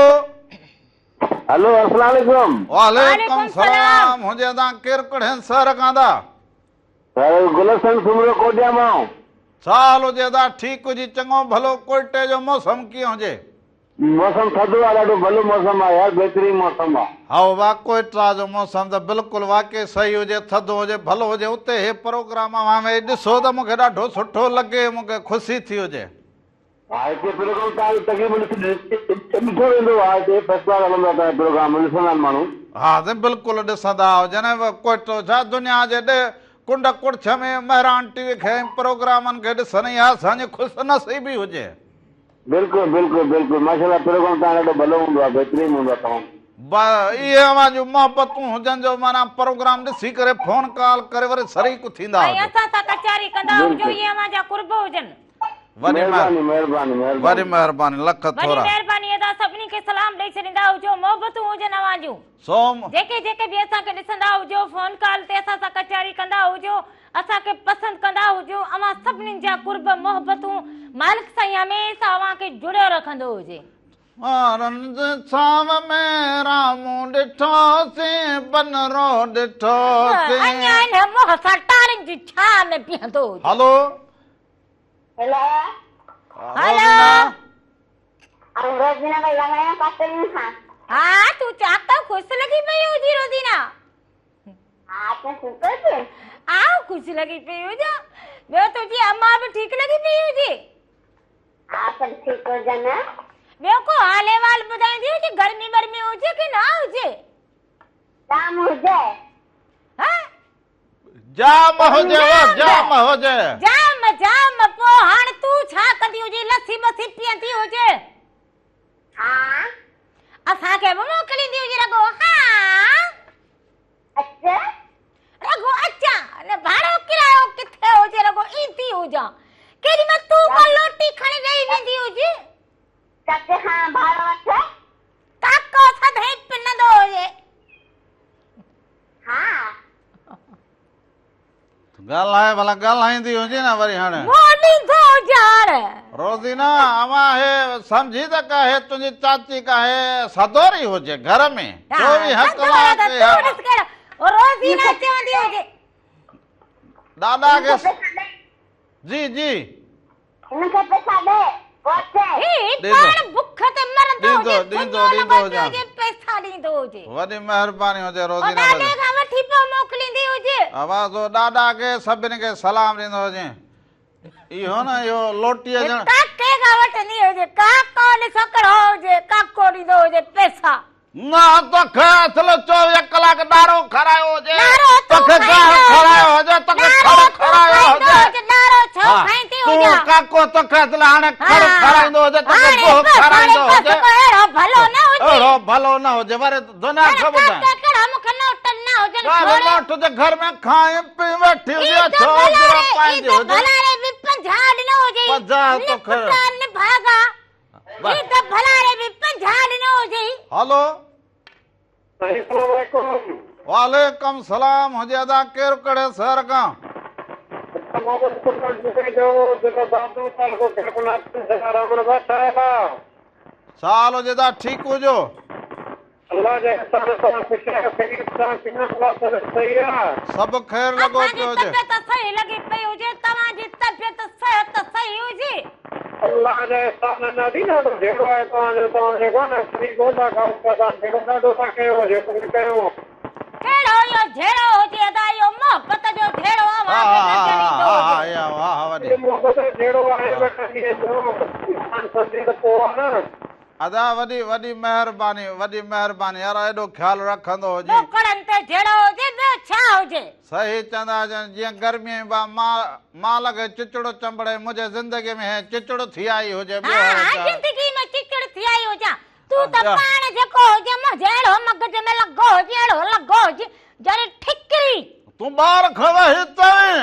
Speaker 3: هلو السلام عليڪم.
Speaker 1: وعليڪم السلام هجي ادا ڪير ڪڙهين سر کان ادا.
Speaker 3: سر گلستان سومرو ڪوٽيا مان.
Speaker 1: ڇا حال هجي ادا ٺيڪ هجي چڱو ڀلو ڪوئٽي جو موسم ڪيئن هجي.
Speaker 3: موسم ٿڌو آ ڏاڍو ڀلو موسم آ يار بهترين موسم آ.
Speaker 1: هائو وا ڪوئٽا جو موسم ته بلڪل واقعي صحيح هجي ٿڌو هجي ڀلو هجي اتي هي پروگرام اوهان ويهي ڏسو ته مونکي ڏاڍو سٺو لڳي مونکي خوشي ٿي هجي.
Speaker 3: ها هتي پروگرام تان جو تقريبن ڏٺو ويندو آ هتي فرسٽ ڪلاس هلندو آ تان جو پروگرام ڏسندا آهن ماڻهو.
Speaker 1: ها سائين بلڪل ڏسندا هجن ۽ ڪوئٽو ڇا دنيا جي ڏي ڪنڊ ڪڙڇ ۾ مهراڻ ٽي وي کي ۽ پروگرامن کي ڏسن اها اسان جي خوش نصيبي هجي.
Speaker 3: بلڪل بلڪل بلڪل ماشاءالله پروگرام تان ڏاڍو ڀلو هوندو آ بهترين هوندو آ تمام.
Speaker 1: اهي اوهان جون محبتون هجن جو معنيٰ پروگرام ڏسي ڪري فون ڪال ڪري وري شريڪ ٿيندا
Speaker 2: ۽
Speaker 1: هجو.
Speaker 2: اسان سان ڪچهري ڪندا هجو
Speaker 3: بلڪل.
Speaker 2: اهي اوهان جا قرب هجن.
Speaker 1: وڏي
Speaker 3: مهرباني مهرباني
Speaker 1: وڏي
Speaker 3: مهرباني.
Speaker 1: مهرباني لک
Speaker 2: وڏي
Speaker 1: ٿورا.
Speaker 2: مهرباني ادا سڀني کي سلام ڏئي ڇڏيندا هجو محبتون هجن اوهان جون.
Speaker 1: سوم.
Speaker 2: جيڪي جيڪي به اسان کي ڏسندا هجو فون ڪال تي اسان سان ڪچهري ڪندا هجو اسان کي پسند ڪندا هجو اوهان سڀني جا قرب محبتون مالڪ سائين هميشه اوهان کي جڙيو رکندو هجي.
Speaker 1: وارن جي ڇانو ۾ رامون ڏٺوسين بنرو ڏٺوسين.
Speaker 2: اڃا انهي منهن سان ٽارين جي ڇانو ۾ بيهندو هجي.
Speaker 1: هلو.
Speaker 5: هيلو.
Speaker 2: هلو.
Speaker 5: آئون روزينا پئي ڳالهايان پاٽولين کان.
Speaker 2: ها تون چاڪ خوش لڳي پئي هجين روزينا.
Speaker 5: ها تون ٺيڪ هجين؟
Speaker 2: آئون خوش لڳي پئي هجان. ٻيو تنهنجي امان به ٺيڪ لڳي پئي هجي؟
Speaker 5: ها سڀ ٺيڪ هجن.
Speaker 2: ٻيو ڪو حال احوال ٻڌائيندي هجي گرمي ورمي هجي ڪي نه هجي؟
Speaker 5: جام هجي.
Speaker 2: ها؟
Speaker 1: جام هجي او جام هجي.
Speaker 2: جام جام پوء هاڻ تون ڇا ڪندي هجين لسي بسي پيئندي هجي؟
Speaker 5: ها.
Speaker 2: اسان کي به موڪليندي هجي رڳو ها.
Speaker 5: اچ.
Speaker 2: رڳو اچان نه ڀاڙو ڪرايو ڪٿي هجي رڳو ايندي هجان ڪيڏي مهل تون ڪا لوٽي کڻي ڏئي ويندي هجي.
Speaker 5: ڪاڪي کان ڀاڙو وٺ.
Speaker 2: ڪاڪو سدائين پنندو هجي.
Speaker 5: ها.
Speaker 1: ڳالهائي ڀلا ڳالهائيندي هجي نه وري هاڻي.
Speaker 2: منهن ڏيندو هجي هاڻ.
Speaker 1: روزينا اوهان هي سمجهي ته ڪا هي تنهنجي چاچي ڪا هي سدوري هجي گهر ۾ چوويهه ڪلاڪ اها.
Speaker 2: روزينا چوندي هجي.
Speaker 1: ڏاڏا کي جي جي.
Speaker 5: هن کي پئسا ڏي پوء اچي.
Speaker 2: هي پاڻ بک تي مرندو هجي سڃو نه ورتو هجي پئسا ڏيندو هجي.
Speaker 1: وڏي مهرباني هجي روزينا
Speaker 2: ڏاڏي کان وٺي پوء موڪليندي هجي.
Speaker 1: آواز ڏاڏا کي سڀني کي سلام ڏيندو هجي. اهو نه اهو لوٽيء ڄڻ.
Speaker 2: ڪاڪي کان وٺندي هجي ڪاڪو ڏسو ڪهڙو هجي ڪاڪو ڏيندو هجي پئسا.
Speaker 1: نه توکي اصل چوويهه ڪلاڪ ڏارو کارايو هجي
Speaker 2: ڏارو تون
Speaker 1: توکي گاهه
Speaker 2: کائيندو
Speaker 1: کارايو
Speaker 2: هجي
Speaker 1: هجي توکي
Speaker 2: ڏارو
Speaker 1: کڙ
Speaker 2: تون
Speaker 1: کارايو
Speaker 2: کائيندو
Speaker 1: هجي
Speaker 2: هجي ڏارو ڇو
Speaker 1: ها
Speaker 2: کائيندي
Speaker 1: تون
Speaker 2: هجان
Speaker 1: ڪاڪو توکي اصل هاڻي کڙ
Speaker 2: ها
Speaker 1: کارائيندو هجي توکي
Speaker 2: هاڻي
Speaker 1: گوهه
Speaker 2: بس هاڻي
Speaker 1: کارائيندو
Speaker 2: بس
Speaker 1: هجي
Speaker 2: ڪو اهڙو ڀلو نه هجي
Speaker 1: اهڙو ڀلو نه هجي وري دنيا
Speaker 2: پر
Speaker 1: کي ٻڌائين
Speaker 2: ڪاڪا ڪهڙا مون کي نوٽ نه هجن
Speaker 1: ڳالهه
Speaker 2: ڇوڙي
Speaker 1: نوٽ جي گهر ۾ کائين پي ويٺي
Speaker 2: هي
Speaker 1: هجي
Speaker 2: ته
Speaker 1: ڇو
Speaker 2: ڀلا
Speaker 1: اجرا
Speaker 2: ري هي
Speaker 1: پائيندي
Speaker 2: ته
Speaker 1: هجي
Speaker 2: ڀلا ري به 50 ڏنو هجي
Speaker 1: 50 توکي
Speaker 2: نپٽا نڀاڳا هي ته ڀلا ري به 50 ڏنو هجي.
Speaker 1: هلو.
Speaker 4: سائين اسلام عليڪم.
Speaker 1: وعليڪم سلام هجي ادا ڪير ڪهڙي شهر کان.
Speaker 4: محمد سلطان جوڻيجو ضلعو دادو تعلقو خيرپور ناٿن شاهه رحمن ڀٽ آهي.
Speaker 1: ڇا حال هجي ادا ٺيڪ هجو.
Speaker 4: الله جي احسان سان خوش آهيو خيريت سان ڪيئن الله طبيعت صحيح آ.
Speaker 1: سڀ خير لڳو
Speaker 2: اسان جي
Speaker 1: پيو هجي.
Speaker 2: طبيعت صحيح لڳي پئي هجي توهان جي طبيعت صحت صحيح هجي.
Speaker 4: الله جا احسان آهن ڏاڍي ڏاڍو جهيڙو آهي توهان جو توهان جيڪو آهي نه فري ڪونه ٿا کائو پيا توهان جهيڙو ڏاڍو ٿا ڪيو جيڪو به ڪيو.
Speaker 2: ڪهڙو اهو جهيڙو هجي ادا اهو محبت جو جهيڙو
Speaker 1: ها
Speaker 2: اوهان کي
Speaker 1: ها
Speaker 2: نظر
Speaker 1: ها
Speaker 2: ايندو
Speaker 1: ها ها
Speaker 2: هجي.
Speaker 1: ها ها وڏي.
Speaker 4: اهو محبت جو جهيڙو آهي بيٽا ائين جو انسان سمجهي ته پوء آهي نه.
Speaker 1: ادا وڏي وڏي مهرباني وڏي مهرباني يار ايڏو خيال رکندو هجين.
Speaker 2: ڏوڪڙن تي جهيڙو هجي ٻيو ڇا هجي.
Speaker 1: صحيح چوندا هجن جيئن گرمي ۾ با مال کي چچڙ چنبڙي منهنجي زندگي ۾ هي چچڙ ٿي آئي هجي ٻيو
Speaker 2: ها
Speaker 1: هي
Speaker 2: ها
Speaker 1: ڇا.
Speaker 2: زندگي ۾ چچڙ ٿي آئي هجان تون ته
Speaker 1: ٻيا.
Speaker 2: پاڻ جيڪو هجين منهنجي اهڙو مغز ۾ لڳو هجين اهڙو لڳو هجين جهڙي ٺڪري.
Speaker 1: تون ٻار کي ويهي چوين،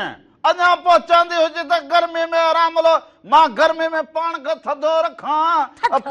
Speaker 1: اڃا پهچندي هجي ته گرمي ۾ راملو، مان گرمي ۾ پاڻ کي ٿڌو رکان،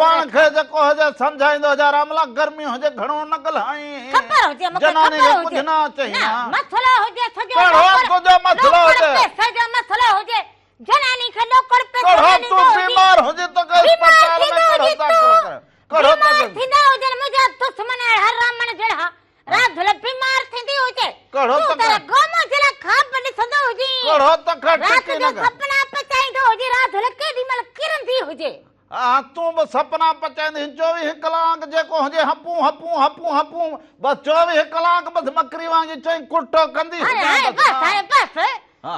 Speaker 1: پاڻ کي جيڪو هجي سمجهائيندو هجان، راملا گرمي هجي گهڻو نه ڳالهائين،
Speaker 2: خبر هجي مون کي
Speaker 1: جناني
Speaker 2: خبر
Speaker 1: کي
Speaker 2: هجي
Speaker 1: ڪجهه نه چئين
Speaker 2: نه
Speaker 1: ها.
Speaker 2: مسئلو هجي سڄو
Speaker 1: ڪهڙو
Speaker 2: ڏوڪڙ
Speaker 1: تنهنجو مسئلو
Speaker 2: ڏوڪڙ
Speaker 1: هجي؟
Speaker 2: پئسي جو مسئلو هجي، جناني کي ڏوڪڙ پئسو
Speaker 1: ڪهڙو
Speaker 2: نه ڏيندو
Speaker 1: تون
Speaker 2: هجي.
Speaker 1: بيمار هجين توکي
Speaker 2: بيمار
Speaker 1: اسپتال ۾
Speaker 2: ٿيندو
Speaker 1: ڪهڙو
Speaker 2: هجين
Speaker 1: داخل
Speaker 2: تون،
Speaker 1: ڪري ڪهڙو
Speaker 2: بيمار
Speaker 1: توکي
Speaker 2: ٿيندا هجن منهنجا دشمن حرامڻ جهڙا. راڌل بيمار ٿيندي هجي،
Speaker 1: ڪهڙو
Speaker 2: تون
Speaker 1: توکي
Speaker 2: ته رڳو منهنجي لاء خواب ڏسندو هجين.
Speaker 1: ڪهڙو توکي
Speaker 2: رات
Speaker 1: ٽڪي
Speaker 2: جو
Speaker 1: نه ڪر.
Speaker 2: سپنا پچائيندو هجين، راڌل ڪيڏي مهل ڪرندي هجي.
Speaker 1: ها تون به سپنا پچائيندي هين 24 ڪلاڪ جيڪو هجي هپون هپون هپون هپون بس 24 ڪلاڪ بس ٻڪري وانگي چئين ڪٽو ڪندي
Speaker 2: هاڻي
Speaker 1: هجان
Speaker 2: هاڻي
Speaker 1: بس
Speaker 2: بس
Speaker 1: ها.
Speaker 2: هاڻي بس
Speaker 1: ها.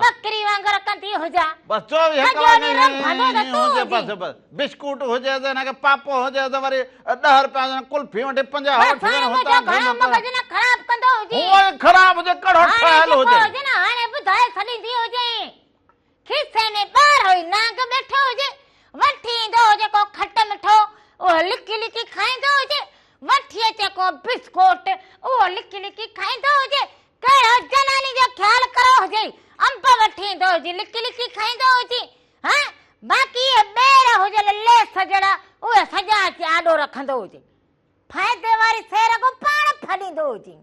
Speaker 2: ٻڪري وانگر ڪندي هجان.
Speaker 1: بس 24
Speaker 2: سڄو
Speaker 1: ڪلاڪ
Speaker 2: ڏينهن رنڀندو ته
Speaker 1: ائين
Speaker 2: تون
Speaker 1: هجي بس
Speaker 2: هجين.
Speaker 1: بس بسڪوٽ هجي ته هن کي پاپو هجي ته وري 10 رپيا هجن قلفي وٺي 50
Speaker 2: بس
Speaker 1: وٺي
Speaker 2: هاڻي
Speaker 1: وڃ
Speaker 2: منهنجو
Speaker 1: هتان
Speaker 2: گهڻو
Speaker 1: گهمي ته
Speaker 2: مغز نه خراب ڪندو هجين.
Speaker 1: هونئن ئي خراب هجي ڪهڙو
Speaker 2: هاڻي
Speaker 1: ٺهيل
Speaker 2: جيڪو
Speaker 1: هجي.
Speaker 2: هجي نه هاڻي ٻڌائي ڇڏيندي هجين. کيسي ۾ ٻارهو ئي نانگ ويٺو هجي، وٺي ايندو هجي ڪو کٽ مٺو، اهو لڪي لڪي کائيندو هجي، وٺي اچي ڪو بسڪوٽ، اهو لڪي لڪي کائيندو هجي، ڪهڙو جناني جو خيال ڪرو هجئي، انب وٺي ايندو هجي، لڪي لڪي کائيندو هجي، ها باقي اهي ٻير هجن ليس جهڙا، اهي سڄا اچي آڏو رکندو هجي، فائدي واري شيء رڳو پاڻ ڦڏيندو هجي.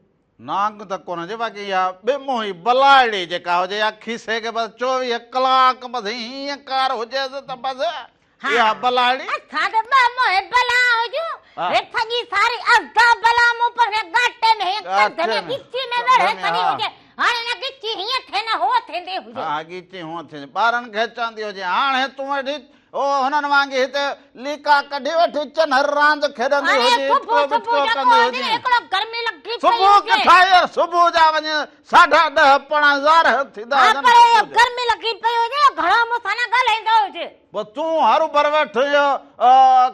Speaker 1: نانگ ته ڪونه هجي باقي اها بي موهي بلاڙي جيڪا هجي يا کيسي کي بس 24 ڪلاڪ بس هيئن ڪار هجيس ته بس اها بلاڙي.
Speaker 2: اسان ته ٻه موهي بلا هجون هي سڄي ساري ازدا بلا مون پنهنجي ڳاٽي ۾ هيئن ڪنڌ ۾ ڳچي ۾ ويڙهي ڇڏي هجي هاڻي نه ڳچي هيئن ٿئي نه هونء ٿيندي هجي.
Speaker 1: ها ڳچي هونء ٿيندي ٻارن کي چوندي هجي هاڻي تون ويٺي او هنن وانگي هتي ليڪا ڪڍي ويٺي چنهر راند کيڏندي
Speaker 2: هاڻي
Speaker 1: هجي،
Speaker 2: صبح
Speaker 1: اٽڪو
Speaker 2: صبح
Speaker 1: ٻٽڪو
Speaker 2: جيڪو
Speaker 1: ڪندي
Speaker 2: هجي
Speaker 1: هجي.
Speaker 2: هڪڙو گرمي لڳي پئي
Speaker 1: صبح
Speaker 2: هجي.
Speaker 1: ڪٿان يار صبح جا وڃي ساڍا ڏهه پوڻا يارهن ٿيندا
Speaker 2: ها
Speaker 1: هجن
Speaker 2: پر
Speaker 1: صبح
Speaker 2: اهو
Speaker 1: جو.
Speaker 2: گرمي لڳي پئي هجي گهڻو مون سان نه ڳالهائيندو هجي.
Speaker 1: پوء تون هروڀر ويٺي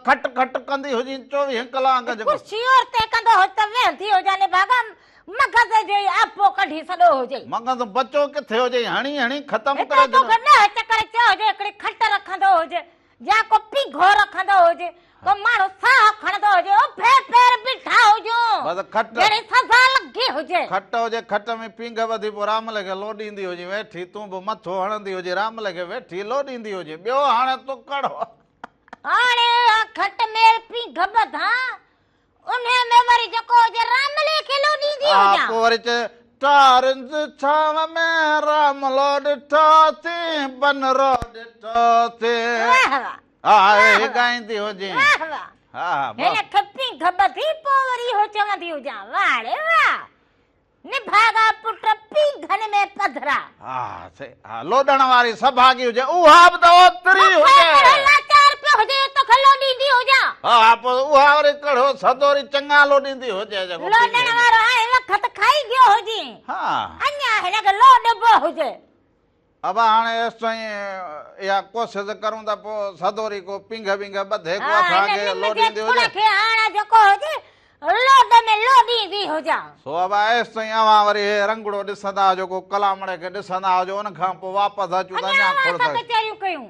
Speaker 1: کٽ کٽ ڪندي هجين 24 ڪلاڪ جيڪو.
Speaker 2: ڪرسي اور تي ڪندو هج ته ويهندي هجان نڀاڳا مغز جو ئي آپو ڪڍي سڏو هجئي.
Speaker 1: مغز بچو ڪٿي هجئي هڻي هڻي ختم
Speaker 2: هتي
Speaker 1: ڪري
Speaker 2: توکي
Speaker 1: ڇڏيو.
Speaker 2: 10 چڪر چيو هجي هڪڙي کٽ رکندو هج يا ڪو پينگهو رکندو هج ڪو ماڻهو ساهه کڻندو هجي اڀي پير بيٺا هجون
Speaker 1: بس کٽ
Speaker 2: جهڙي سزا لڳي هجي.
Speaker 1: کٽ هجي کٽ ۾ پينگهه ٻڌي پوء رامل کي لوڏيندي هجي ويٺي تون به مٿو هڻندي هجي رامل کي ويٺي لوڏيندي هجي ٻيو هاڻي تون ڪهڙو.
Speaker 2: هاڻي اها کٽ ۾ پينگهه ٻڌان انهيء ۾ وري جيڪو هجي راملي کي لوڏيندي هجان.
Speaker 1: پوء وري چئي، ٽارين جي ڇانو ۾ راملو ڏٺوسين، بنرو ڏٺوسين.
Speaker 2: واهه واهه.
Speaker 1: ها هي ڳائيندي هجين.
Speaker 2: واهه واهه.
Speaker 1: ها ها بس.
Speaker 2: هن کي پينگهه ٻڌي پوء وري اهو چوندي هجان، واهه ڙي واهه. نڀاڳا پٽ پينگهن ۾ پڌرا.
Speaker 1: ها سي ها لوڏڻ واري سڀاڳي هجي اها به ته اوتري
Speaker 2: مون کي
Speaker 1: هجي.
Speaker 2: ڪهڙو لاچار پيو هجي جو توکي لوڏيندي هجان.
Speaker 1: ها پوء اها وري ڪهڙو سدوري چڱا لوڏيندي هجي جيڪو
Speaker 2: لوڏڻ
Speaker 1: پينگهي ۾.
Speaker 2: وارو هاڻي وقت کائي گيو هجين.
Speaker 1: ها.
Speaker 2: اڃا هن کي لوڏبو هجي.
Speaker 1: ابا هاڻي ايستائين اها ڪوشش ڪرون ته پوء سدوري ڪو پينگهه وينگهه ٻڌي ڪو
Speaker 2: ها
Speaker 1: اسان
Speaker 2: هن
Speaker 1: کي
Speaker 2: نم جي
Speaker 1: لوڏيندي
Speaker 2: ٿڙ
Speaker 1: هجي.
Speaker 2: کي هاڻ جيڪو هجي لوڏ ۾ لوڏيندي هجان.
Speaker 1: سو ابا ايستائين اوهان وري هي رنگڙو ڏسندا هجو ڪو ڪلامڙي کي ڏسندا هجو ان کان پوء واپس اچون ته
Speaker 2: اڃا
Speaker 1: اڃا
Speaker 2: اوهان
Speaker 1: کوڙ
Speaker 2: سان
Speaker 1: ٿا.
Speaker 2: ڪچهريون ڪيون.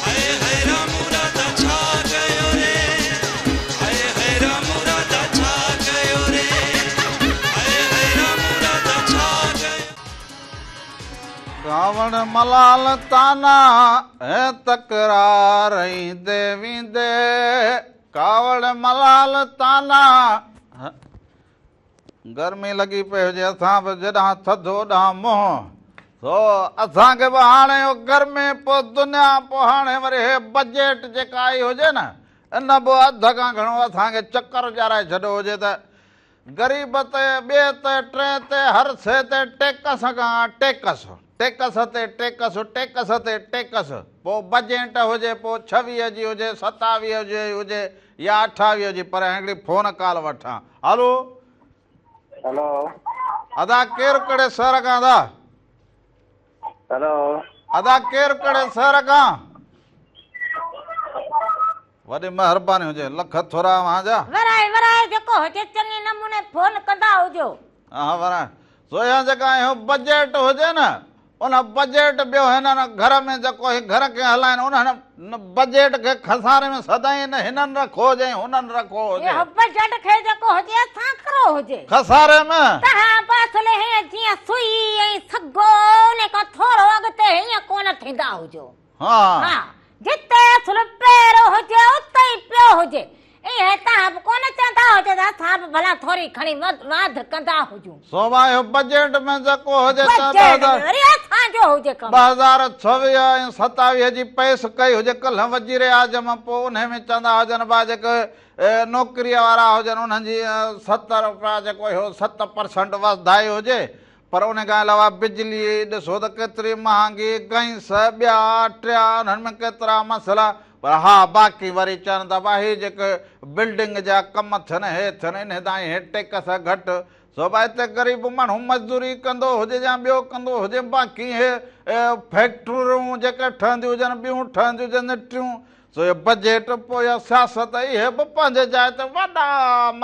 Speaker 6: هاء هاء رامو راڌا ڇا ڪيو ري هاء هاء رامو راڌا ڇا ڪيو ري هاء هاء رامو راڌا ڇا ڪيو.
Speaker 1: ڪاوڙ ملال طعنا ۽ تڪرار ايندي ويندي ڪاوڙ ملال طعنا گرمي لڳي پئي هجي اسان به جيڏانهن ٿڌ اوڏانهن منهن سو اسان کي به هاڻي اهو گرمي پوء دنيا پوء هاڻي وري هي بجيٽ جيڪا آئي هجي نه ان به اڌ کان گهڻو اسان کي چڪر ڏيارائي ڇڏيو هجي ته غريب تي ٻئي تي ٽئين تي هر شيء تي ٽيڪس کان ٽيڪس ٽيڪس تي ٽيڪس ٽيڪس تي ٽيڪس پوء بجيٽ هجي پوء 26 جي هجي 27 جي هجي يا 28 جي پر هڪڙي فون ڪال وٺان هلو.
Speaker 3: هلو.
Speaker 1: ادا ڪير ڪهڙي شهر کان ادا.
Speaker 3: هلو.
Speaker 1: ادا ڪير ڪهڙي شهر کان. وڏي مهرباني هجي لک ٿورا اوهان جا.
Speaker 2: ورائي ورائي جيڪو هجي چڱي نموني فون ڪندا هجو.
Speaker 1: ها ورائي سو اها جيڪا اهو بجيٽ هجي نه ان بجيٽ ٻيو هنن گهر ۾ جيڪو هي گهر کي هلائين انهن بجيٽ کي خساري ۾ سدائين هنن رکو هجي ۽ هنن رکو هجي.
Speaker 2: اهو بجيٽ کي جيڪو هجي اسان کرو هجي.
Speaker 1: خساري ۾.
Speaker 2: تهان به اصل هيئن جيئن سئي ۽ سگهو ان کان ٿورو اڳتي هيئن ڪونه ٿيندا هجو.
Speaker 1: ها.
Speaker 2: ها جتي اصل پير هجي اتي ئي پيو هجي. ائين توهان به ڪونه چوندا هجو ته اسان به ڀلا ٿوري کڻي واڌ ڪندا هجون.
Speaker 1: سو اهو بجيٽ ۾ جيڪو هجي ته
Speaker 2: بجيٽ ۾ وري اسان جو هجي ڪم.
Speaker 1: 2026 ۽ 27 جي پيس ڪئي هجي ڪلهه وزير اعظم پوء انهي ۾ چوندا هجن ڀا جيڪي نوڪريء وارا هجن انهن جي 70 رپيا جيڪو اهو 7% وڌائي هجي پر ان کان علاوه بجلي ڏسو ته ڪيتري مهانگي، گئس، ٻيا ٽيا انهن ۾ ڪيترا مسئلا پر ها باقي وري چون ٿا ڀا هي جيڪي بلڊنگ جا ڪم ٿين هي ٿين انهي تائين هي ٽيڪس گهٽ سو ڀا هتي غريب ماڻهو مزدوري ڪندو هجي يا ٻيو ڪندو هجي باقي هي فيڪٽريون جيڪي ٺهنديون هجن ٻيون ٺهنديون هجن ٽيون سو اهو بجيٽ پوء اها سياست اهي به پنهنجي جاء تي وڏا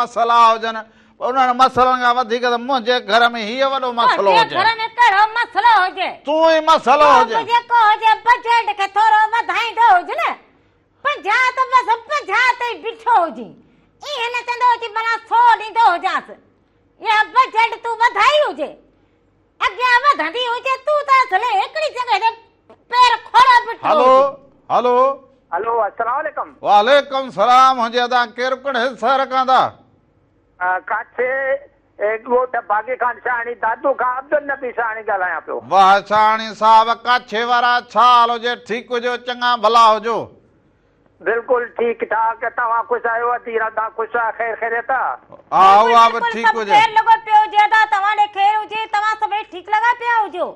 Speaker 1: مسئلا هجن پر انهن مسئلن کان وڌيڪ ته منهنجي گهر ۾ هيء وڏو مسئلو
Speaker 2: تنهنجي
Speaker 1: هجي.
Speaker 2: گهر ۾ ڪهڙو مسئلو هجي؟
Speaker 1: تون ئي مسئلو
Speaker 2: تون
Speaker 1: هجين.
Speaker 2: به جيڪو هجي بجيٽ کي ٿورو وڌائيندو هج نه. 50 ته بس 50 تي ئي بيٺو هجين. ائين نه چوندو هجين ڀلا 100 ڏيندو هجانس. اها بجيٽ تون وڌائي هجي. اڳيان وڌندي هجي تون ته اصل هڪڙي جڳهه تي پير کوڙيو بيٺو
Speaker 1: هلو
Speaker 2: هجين.
Speaker 1: هلو.
Speaker 7: هلو السلام عليڪم.
Speaker 1: وعليڪم سلام هجي ادا ڪير ڪهڙي شهر کان ٿا.
Speaker 7: ڪاڇي ڳوٺ باغي خان شاهاڻي دادو کان عبدالنبي شاهاڻي ڳالهايان پيو.
Speaker 1: واه شاهاڻي صاحب ڪاڇي وارا ڇا حال هجي ٺيڪ هجو چڱا ڀلا هجو.
Speaker 7: بلڪل ٺيڪ ٺاڪ توهان خوش آهيو ادي راڌا خوش آ خير خيريت آ.
Speaker 1: ها
Speaker 2: بلڪل
Speaker 1: اها به
Speaker 2: بلڪل
Speaker 1: ٺيڪ
Speaker 2: سڀ
Speaker 1: هجي.
Speaker 2: خير لڳو پيو هجي ادا توهان ڏي خير هجي توهان سڀئي ٺيڪ لڳا پيا هجو.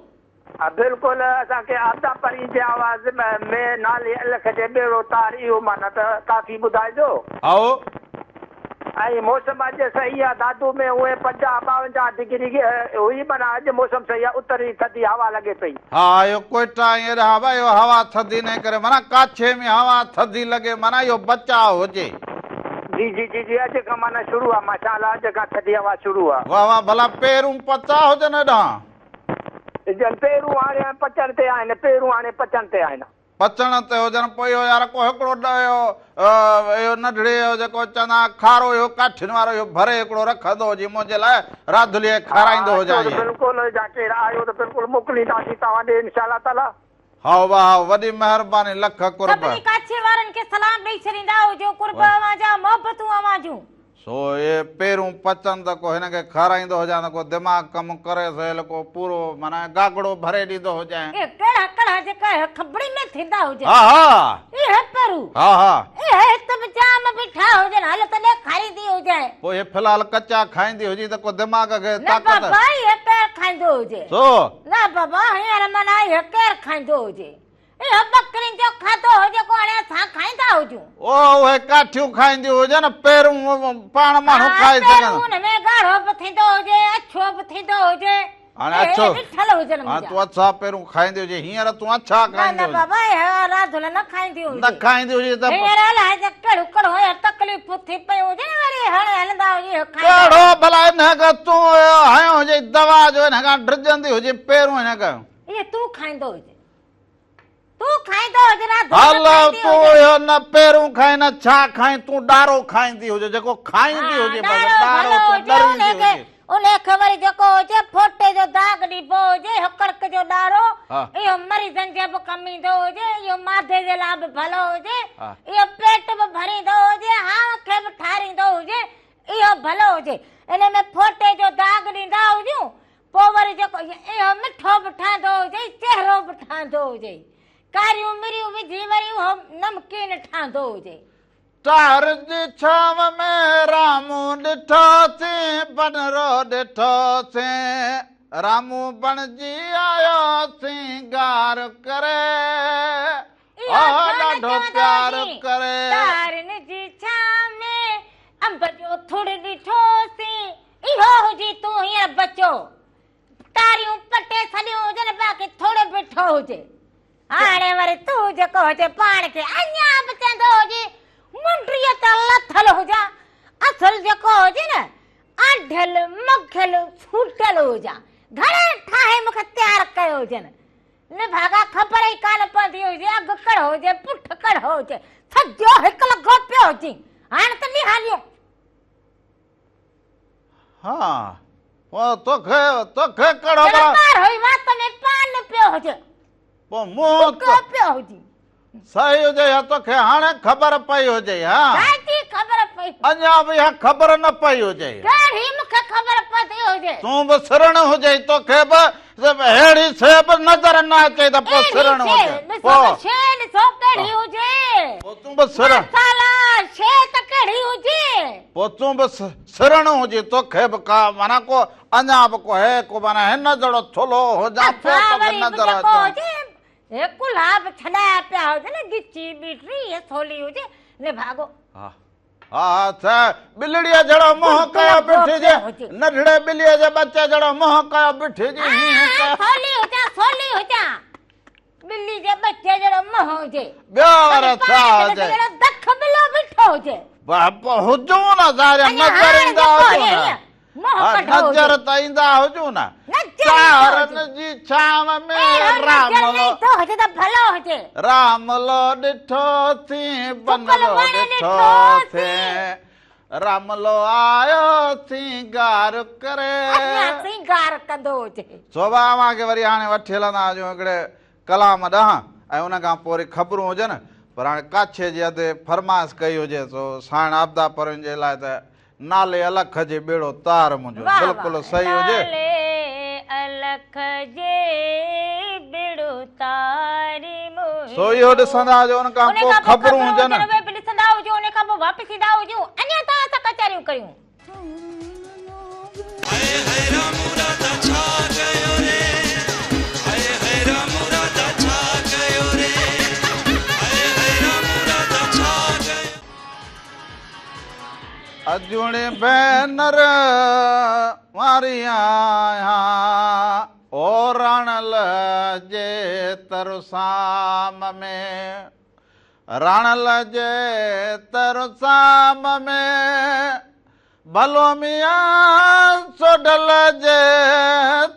Speaker 7: ها بلڪل اسان کي عابده پرين جي آواز ۾ نالي الک جي ٻيڙو تار اهو معنيٰ ته ڪافي ٻڌائجو.
Speaker 1: هائو.
Speaker 7: ۽ موسم اڄ صحيح آ دادو ۾ هونئن 50 52 ڊگري هئي معنيٰ اڄ موسم صحيح آ اتري ٿڌي هوا لڳي پئي.
Speaker 1: ها اهو ڪوئٽا ۽ ايڏانهن به اهو هوا ٿڌي نه ڪري معنيٰ ڪاڇي ۾ هوا ٿڌي لڳي معنيٰ اهو بچاء هجي.
Speaker 7: جي جي جي جي اڄ کان معنيٰ شروع آ ماشاء الله اڄ کان ٿڌي هوا شروع آ.
Speaker 1: واه واه ڀلا پيرون پچا هجن ايڏانهن.
Speaker 7: جن پيرون هاڻي پچڻ تي آهن پيرون هاڻي پچڻ تي آهن.
Speaker 1: پچڻ تي هجن پوء اهو يار ڪو هڪڙو اهو اهو ننڍڙي اهو جيڪو چوندا آهن کارو اهو ڪاٺين وارو اهو ڀري هڪڙو رکندو هجين منهنجي لاء راڌلي کي
Speaker 7: ها
Speaker 1: کارائيندو
Speaker 7: اچو
Speaker 1: هجان
Speaker 7: ته
Speaker 1: ائين.
Speaker 7: بلڪل جا ڪير آيو ته بلڪل موڪلينداسين توهان ڏي انشاء الله تعالي.
Speaker 1: هائو واهه هائو وڏي مهرباني لک قرب.
Speaker 2: سڀني ڪاڇي وارن کي سلام ڏئي ڇڏيندا هجو قرب اوهان جا محبتون اوهان جون.
Speaker 1: سو اهي پيرون پچن ته ڪو هن کي کارائيندو هجان ته ڪو دماغ ڪم ڪريس هيل ڪو پورو معنيٰ گاگڙو ڀري ڏيندو هجانء.
Speaker 2: اهي ڪهڙا ڪهڙا جيڪا اهي کٻڙي ۾ ٿيندا هجن.
Speaker 1: ها ها.
Speaker 2: اهي پيرون.
Speaker 1: ها ها.
Speaker 2: اهي هت به جام بيٺا هجن هل ته ڏيکاريندي هجانء.
Speaker 1: پوء اهي في الحال ڪچا کائيندي هجين ته ڪو دماغ کي
Speaker 2: نه
Speaker 1: طاقت.
Speaker 2: بابا اهي ڪير کائيندو هجي.
Speaker 1: سو.
Speaker 2: نه بابا هينئر معنيٰ اهي ڪير کائيندو هجي. اهو ٻڪرين جو کاڌو هو جيڪو هاڻي اسان کائيندا هجون.
Speaker 1: او اهي ڪاٺيون کائينديون هجن، پيرون پاڻ ماڻهو
Speaker 2: ها،
Speaker 1: کائي سگهن.
Speaker 2: پيرون ان ۾ ڳاڙهو به ٿيندو هجي، اڇو به ٿيندو هجي.
Speaker 1: هاڻي
Speaker 2: اهي
Speaker 1: اڇو.
Speaker 2: ڏٺل هجن
Speaker 1: هاڻي
Speaker 2: منهنجا.
Speaker 1: تون اڇا پيرون کائيندي هجين، هينئر تون اڇا
Speaker 2: نه
Speaker 1: کائيندي
Speaker 2: نه
Speaker 1: هجين.
Speaker 2: بابا، اهي راڌل نه کائيندي هجي.
Speaker 1: نه کائيندي هجي ته.
Speaker 2: هينئر الائي ته ڪهڙو ڪهڙو اهي تڪليفون ٿي پيون هجن، وري هاڻي هلندا هجي اهي کائيندا.
Speaker 1: ڪهڙو ڀلا انهن کان تون هنيو هجي دوا جو انهن کان ڊڄندي هجين پيرون هن کان.
Speaker 2: اهي تون کائيندو هجين. تون کائيندو هج نه ڌوڙ
Speaker 1: هل
Speaker 2: کائيندي
Speaker 1: تون
Speaker 2: هج.
Speaker 1: اهو نه پيرون کائين نه ڇا کائين تون ڏارو کائيندي هج جيڪو کائيندي
Speaker 2: ها
Speaker 1: هجي بس
Speaker 2: ڏارو
Speaker 1: ڏارو
Speaker 2: ڀلو
Speaker 1: تون
Speaker 2: هجي
Speaker 1: ڏريندي
Speaker 2: انهي کي
Speaker 1: هجي.
Speaker 2: انهي کي وري جيڪو هجي ڦوٽي جو داغ ڏبو هجي اهو ڪڻڪ جو ڏارو
Speaker 1: ها.
Speaker 2: اهو مريضن جي به ڪم ايندو هجي اهو معدي جي لاء به ڀلو هجي
Speaker 1: ها.
Speaker 2: اهو پيٽ به ڀريندو هجي هانء کي به ٺاريندو هجي اهو ڀلو هجي انهي ۾ ڦوٽي جو داغ ڏيندا هجون پوء وري جيڪو اهو مٺو به ٺهندو هجئي، چهرو به ٺهندو هجئي. ڪاريون مريون وجهي وري اهو نمڪين ٺهندو هجئي.
Speaker 1: ٽار جي ڇانو ۾ رامون ڏٺوسين، بنرو ڏٺوسين، رامون بڻجي آيو سينگار ڪري،
Speaker 2: اهو
Speaker 1: آ
Speaker 2: ڇو نه
Speaker 1: ڏاڍو
Speaker 2: چوندو
Speaker 1: پيار
Speaker 2: هجين،
Speaker 1: ڪري.
Speaker 2: ٽارين جي ڇانو ۾ انب جو ٿڙ ڏٺوسين. اهو هجي تون هينئر بچو. ٽاريون پٽي ڇڏيون هجن باقي ٿڙ بيٺو هجي. هاڻي وري تون جيڪو هجي پاڻ کي اڃا به چوندو هجي منڊيء تان لٿل هجان. اصل جيڪو هجي نه آنڍيل مکيل ڇوٽيل هجان. گهڻي ٺاهي مون کي تيار ڪيو هجن. نڀاڳا خبر ئي ڪانه پوندي هجي اڳ ڪهڙو هجي پٺ ڪهڙو هجي سڄو هڪ لڳو پيو هجي هاڻ ته نهاليون.
Speaker 1: ها پوء توکي توکي ڪهڙو
Speaker 2: ڀلا. ٻار هئي وات ۾ پان پيو هجي.
Speaker 1: پوء منهن
Speaker 2: ڦڪو پيو هجي.
Speaker 1: صحيح هجي يا توکي هاڻي خبر پئي هجي ها.
Speaker 2: ڇا جي خبر پئي.
Speaker 1: اڃا به اها خبر نه پئي هجي.
Speaker 2: ڪهڙي مون کي خبر پوندي هجي.
Speaker 1: تون به سرڻ هجي توکي به اهڙي شيء به نظر نه اچي ته پوء سرڻ هجي.
Speaker 2: ڏسو ته شيء ڏسو ڪهڙي هجي.
Speaker 1: پوء تون به سرڻ.
Speaker 2: مصالا شيء ته ڪهڙي هجي.
Speaker 1: پوء تون به سرڻ هجي توکي به ڪا معنيٰ ڪو اڃا به ڪو هي ڪو معنيٰ هن جهڙو ٿلهو هجان پوء توکي نظر اچان.
Speaker 2: هي ڪلها به ڇڏايا پيا هجن ڳچي ٻيٽري هي سولي هجي نڀاڳو.
Speaker 1: ها ها ته ٻلڙيء جهڙو منهن ڪيو بيٺي جي ننڍڙي ٻليء جي ٻچي جهڙو منهن ڪيو بيٺي جي هينهن ڪيو.
Speaker 2: سولي هجان سولي هجان ٻلي جي ٻچي جهڙو منهن هجي.
Speaker 1: ٻيو وري ڇا هجي.
Speaker 2: جهڙو دک ٻلو بيٺو هجي.
Speaker 1: هجون نه ظاهر نظر ايندا هجون نه. نظر ته ايندا هجون نه. چارن جي ڇانو ۾ راملو راملو ڏٺو ٿين بنرو ڏٺو ٿين راملو آيو سينگار ڪري. سو اوهان کي وري هاڻي وٺي هلندا هجون هڪڙي ڪلام ڏانهن ۽ ان کان پوء وري خبرون هجن پر هاڻي ڪاڇي جي ادي فرمائش ڪئي هجي سو سائڻ عابده پروين جي لاء ته نالي الک جي ٻيڙو تار منهنجو بلڪل صحيح هجي.
Speaker 2: نالي الک جي ٻيڙو تار منهنجو.
Speaker 1: سو اهو ڏسندا هجو ان کان پوء خبرون هجن.
Speaker 2: اهي به ڏسندا هجو ان کان پوء واپس ايندا هجو اڃا توهان سان ڪچهريون ڪريون.
Speaker 6: هاء هاء رامو راڌا ڇا ڪيو ري هاء هاء رامو راڌا ڇا ڪيو ري هاء هاء رامو راڌا ڇا ڪيو.
Speaker 1: اجوڻي ڀينر واري آهيان او راڻل جي ترسام ۾، راڻل جي ترسام ۾، ڀلو ميان سوڍل جي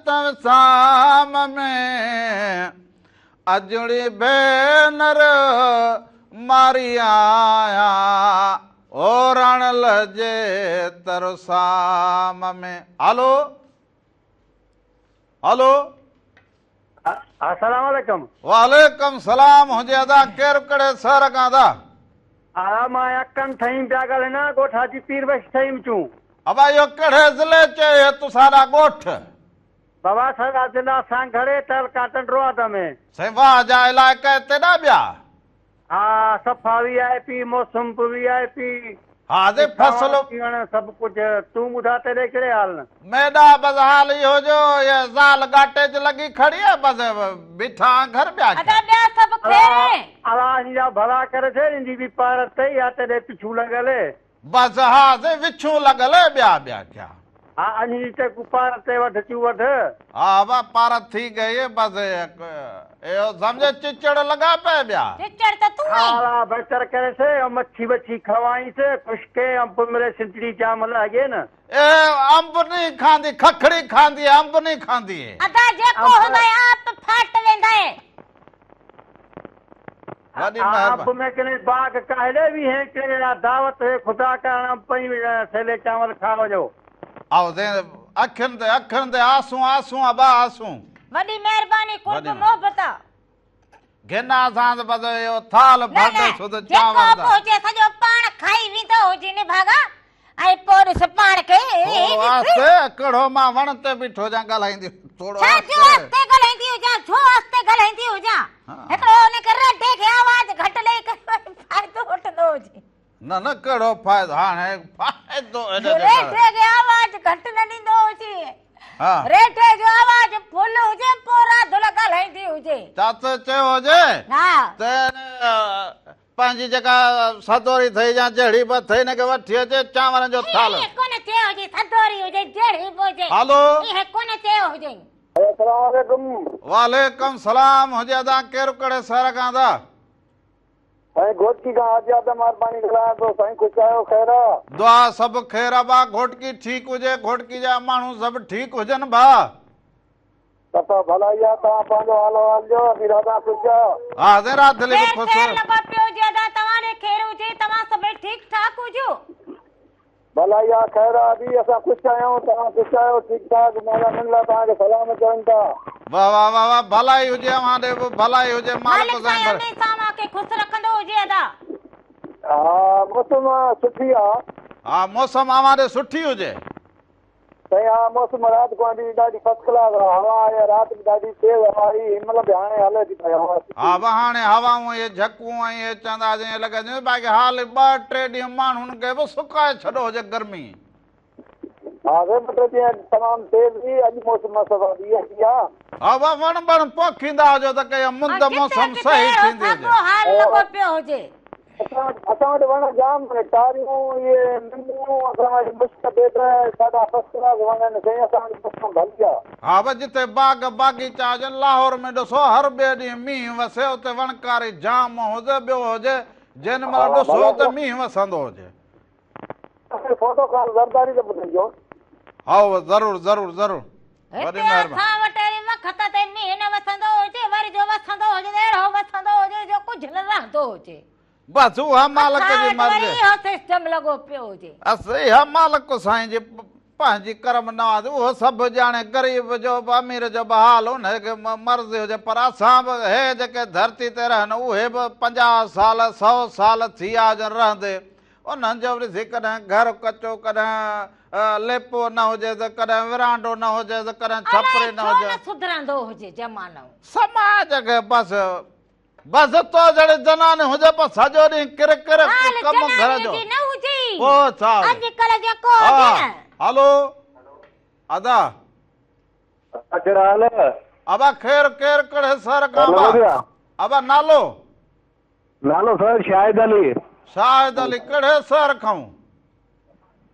Speaker 1: ترسام ۾. اجڙي ڀينر ماري آيان او رڻل جي ترسام ۾. هلو هلو.
Speaker 7: السلام عليڪم.
Speaker 1: وعليڪم سلام هجي ادا ڪير ڪهڙي شهر کان ادا.
Speaker 7: ادا مان اڪن ٺهيم پيا ڳالهايان نه ڳوٺ حاجي پير بخش ٺهيم چون.
Speaker 1: ابا اهو ڪهڙي ضلعي چي هي تساڏا ڳوٺ.
Speaker 7: بابا ساڏا ضلع سانگهڙ تعلقه ٽنڊو آدم.
Speaker 1: سائين واهه جا علائقا تيڏا ٻيا.
Speaker 7: ها صفا وي آء پي موسم به وي آء پي.
Speaker 1: ها جي فصل.
Speaker 7: پيئڻ سڀ ڪجهه تون ٻڌا تيڏي ڪهڙي حال نه.
Speaker 1: ميڏا بس حال اهو جو هي زال ڳاٽي چ لڳي کڙي آ بس بيٺا آن گهر ٻيا
Speaker 2: ادا ٻيا سڀ خير.
Speaker 7: الله هن جا ڀلا ڪري ٿي هن جي به پارت ٿئي يا تيڏي پڇون لڳل.
Speaker 1: بس ها سي وڇون لڳل ٻيا ٻيا ڪيا.
Speaker 7: ها انهي تي ڪو پارت تي وڍ چون وڍ.
Speaker 1: ها با پارت ٿي گئي بس اهو سمجهه چچڙ لڳا پئي ٻيا.
Speaker 2: چچڙ ته تون آهين.
Speaker 7: ها الله بهتر ڪري سي ۽ مڇي وڇي کوائين سي خوش ڪي انب ملي سنڌڙي جام لهگي نه.
Speaker 1: اي انب ني کاندي ککڙي کاندي انب ني کاندي.
Speaker 2: ادا جيڪو هوندائي آپ ڦاٽ ويندائي.
Speaker 1: وڏي مهرباني.
Speaker 7: انب ۾ ڪنهن باغ ڪاهلي ويهين ڪنهن جا دعوت هي خدا ڪارڻ انب پئي سيلي چانور کا وڃو.
Speaker 1: آئو زين اکين تي اکين تي آسون آسون ابا آسون.
Speaker 2: وڏي مهرباني قرب محبت.
Speaker 1: گهنا سانس بس اهو ٿال
Speaker 2: نه
Speaker 1: ڀرندي
Speaker 2: نه
Speaker 1: سڌ
Speaker 2: جيڪو
Speaker 1: چانور
Speaker 2: به
Speaker 1: دا.
Speaker 2: هجي سڄو پاڻ کائي ويندو هجي نڀاڳا ۽ پوء ڏس پاڻ کي
Speaker 1: ٿورو آهستي ڪهڙو مان وڻ تي بيٺو هجان ڳالهائيندي ٿورو
Speaker 2: ڇا جو
Speaker 1: آهستي.
Speaker 2: آهستي ڳالهائيندي هجان ڇو آهستي ڳالهائيندي هجان هڪڙو ان کي رڍي کي آواز گهٽ ڏئي ڪري فائدو وٺندو هجي.
Speaker 1: نه نه ڪهڙو فائدو هاڻي فائدو ان جو
Speaker 2: ريڍي کي آواز گهٽ نه ڏيندو هجي.
Speaker 1: ها.
Speaker 2: ريڍي جو آواز فل هجي پوء راڌل ڳالهائيندي هجي.
Speaker 1: چاچي چيو هجي
Speaker 2: ها.
Speaker 1: ته پنهنجي جيڪا سدوري ٿئي يا جهڙي به اٿئي ان کي وٺي اچي چانورن جو ٿالهه.
Speaker 2: ائين ڪونه چيو هجي سدوري هجي جهڙي به هجي.
Speaker 1: هالو.
Speaker 2: ائين ڪونه چيو هجي.
Speaker 3: السلام عليڪم.
Speaker 1: وعليڪم سلام هجي ادا ڪير ڪهڙي شهر کان ادا.
Speaker 3: سائين گهوٽڪي کان حاجي آدم عارباڻي ڳالهايان ٿو سائين خوش آهيو خير آ.
Speaker 1: دعا سڀ خير آ ڀا گهوٽڪي ٺيڪ هجي گهوٽڪي جا ماڻهو سڀ ٺيڪ هجن ڀا.
Speaker 3: صفا ڀلائي آ، توهان پنهنجو حال احوال ڏيو، اسين راڌا خوش آ.
Speaker 1: ها سائين راڌلي به
Speaker 2: خير
Speaker 1: خوش.
Speaker 2: خير لڳو پيو هجي ادا توهان ڏي خير هجي توهان سڀئي ٺيڪ ٺاڪ هجو.
Speaker 3: ڀلائي آ، خير آ ادي، اسان خوش آهيون، توهان خوش آهيو، ٺيڪ ٺاڪ، منهنجا ننڍڙا توهان کي سلام چون ٿا.
Speaker 1: واه واه واه واه ڀلائي هجي اوهان ڏي به ڀلائي هجي مالڪ
Speaker 2: مالڪ
Speaker 1: سائين
Speaker 2: سائين
Speaker 1: ڀلي.
Speaker 2: هميشه اوهان کي خوش رکندو هجي ادا.
Speaker 3: ها موسم سٺي آ.
Speaker 1: ها موسم اوهان ڏي سٺي هجي.
Speaker 3: سائين ها موسم رات کان وٺي ڏاڍي فرسٽ ڪلاس هوا آهي رات به ڏاڍي تيز هوا هئي هن مهل به هاڻي هلي ٿي پئي هوا سٺي.
Speaker 1: ها به هاڻي هوائون اهي جهڪون ۽ اهي چوندا جيئن لڳن ٿيون باقي حال ٻه ٽي ڏينهن ماڻهن کي به سڪائي ڇڏيو هجي گرمي.
Speaker 3: ها سائين ٻه ٽي ڏينهن تمام تيز هئي اڄ موسم صفا ٻي ٿي آ.
Speaker 1: ها به وڻ ٻڻ پوکيندا هجو ته ڪي
Speaker 2: ها
Speaker 1: مند
Speaker 2: جتي
Speaker 1: موسم
Speaker 2: ڪٿي
Speaker 1: صحيح
Speaker 2: اهڙو
Speaker 1: ٿيندي هجي.
Speaker 2: ساڳو حال لڳو پيو هجي.
Speaker 3: اسان وٽ وڻ جام آهن، ٽاريون، اهي نمون، اسان وٽ مشڪ بيد ڏاڍا فرسٽ ڪلاس وڻ آهن سائين، اسان وٽ موسم ڀلي آ.
Speaker 1: ها به جتي باغ باغيچا هجن، لاهور ۾ ڏسو هر ٻئي ڏينهن مينهن وسي، اتي وڻڪاري جام هجي، ٻيو هجي، جنھن مھل
Speaker 3: ها
Speaker 1: ڏسو
Speaker 3: ڀلا
Speaker 1: ته مينهن وسندو هجي.
Speaker 3: اسان کي فوٽو ڪال زرداري تي ٻڌائجو.
Speaker 1: هائو ضرور ضرور ضرور وڏي
Speaker 2: هتي
Speaker 1: مهرباني.
Speaker 2: اسان وٽ اهڙي وقت تي مينهن نه وسندو هجي، وري جو وسندو هجي ته اهڙو وسندو هجي جو ڪجهه نه رهندو هجي.
Speaker 1: بس اها مالڪ
Speaker 2: اسان
Speaker 1: جي
Speaker 2: وٽ وري
Speaker 1: مرضي.
Speaker 2: اهو سسٽم لڳو پيو هجي.
Speaker 1: بس اها مالڪ سائين جي پنهنجي ڪرم نوازي اهو سڀ ڄاڻي غريب جو به امير جو به حال انهي کي مرضي هجي پر اسان به هي جيڪي ڌرتي تي رهن اهي به 50 سال 100 سال ٿي ويا هجن رهندي انهن جو به ڏسي ڪڏهن گهر ڪچو ڪڏهن ليپو نه هجيس ڪڏهن ورانڊو نه هجيس ڪڏهن
Speaker 2: الائي
Speaker 1: ڇپري نه
Speaker 2: ڇو
Speaker 1: هجي.
Speaker 2: نه سڌرندو هجي زمانو.
Speaker 1: سماج کي بس بس تو جهڙي زناني هجي پر سڄو ڏينهن ڪر ڪر
Speaker 2: ڳالهه
Speaker 1: ڪم گهر
Speaker 2: زنانيء
Speaker 1: جو
Speaker 2: جي نه هجي.
Speaker 1: پوء ڇا هجي.
Speaker 2: اڄڪلهه جيڪو
Speaker 1: ها
Speaker 2: هجي نه.
Speaker 1: هلو ادا.
Speaker 3: ڪهڙا حال.
Speaker 1: ابا خير ڪير ڪهڙي شهر کان
Speaker 3: لڳو
Speaker 1: ابا.
Speaker 3: پيا.
Speaker 1: ابا نالو.
Speaker 3: نالو سر شاهد علي.
Speaker 1: شاهد علي ڪهڙي شهر کان.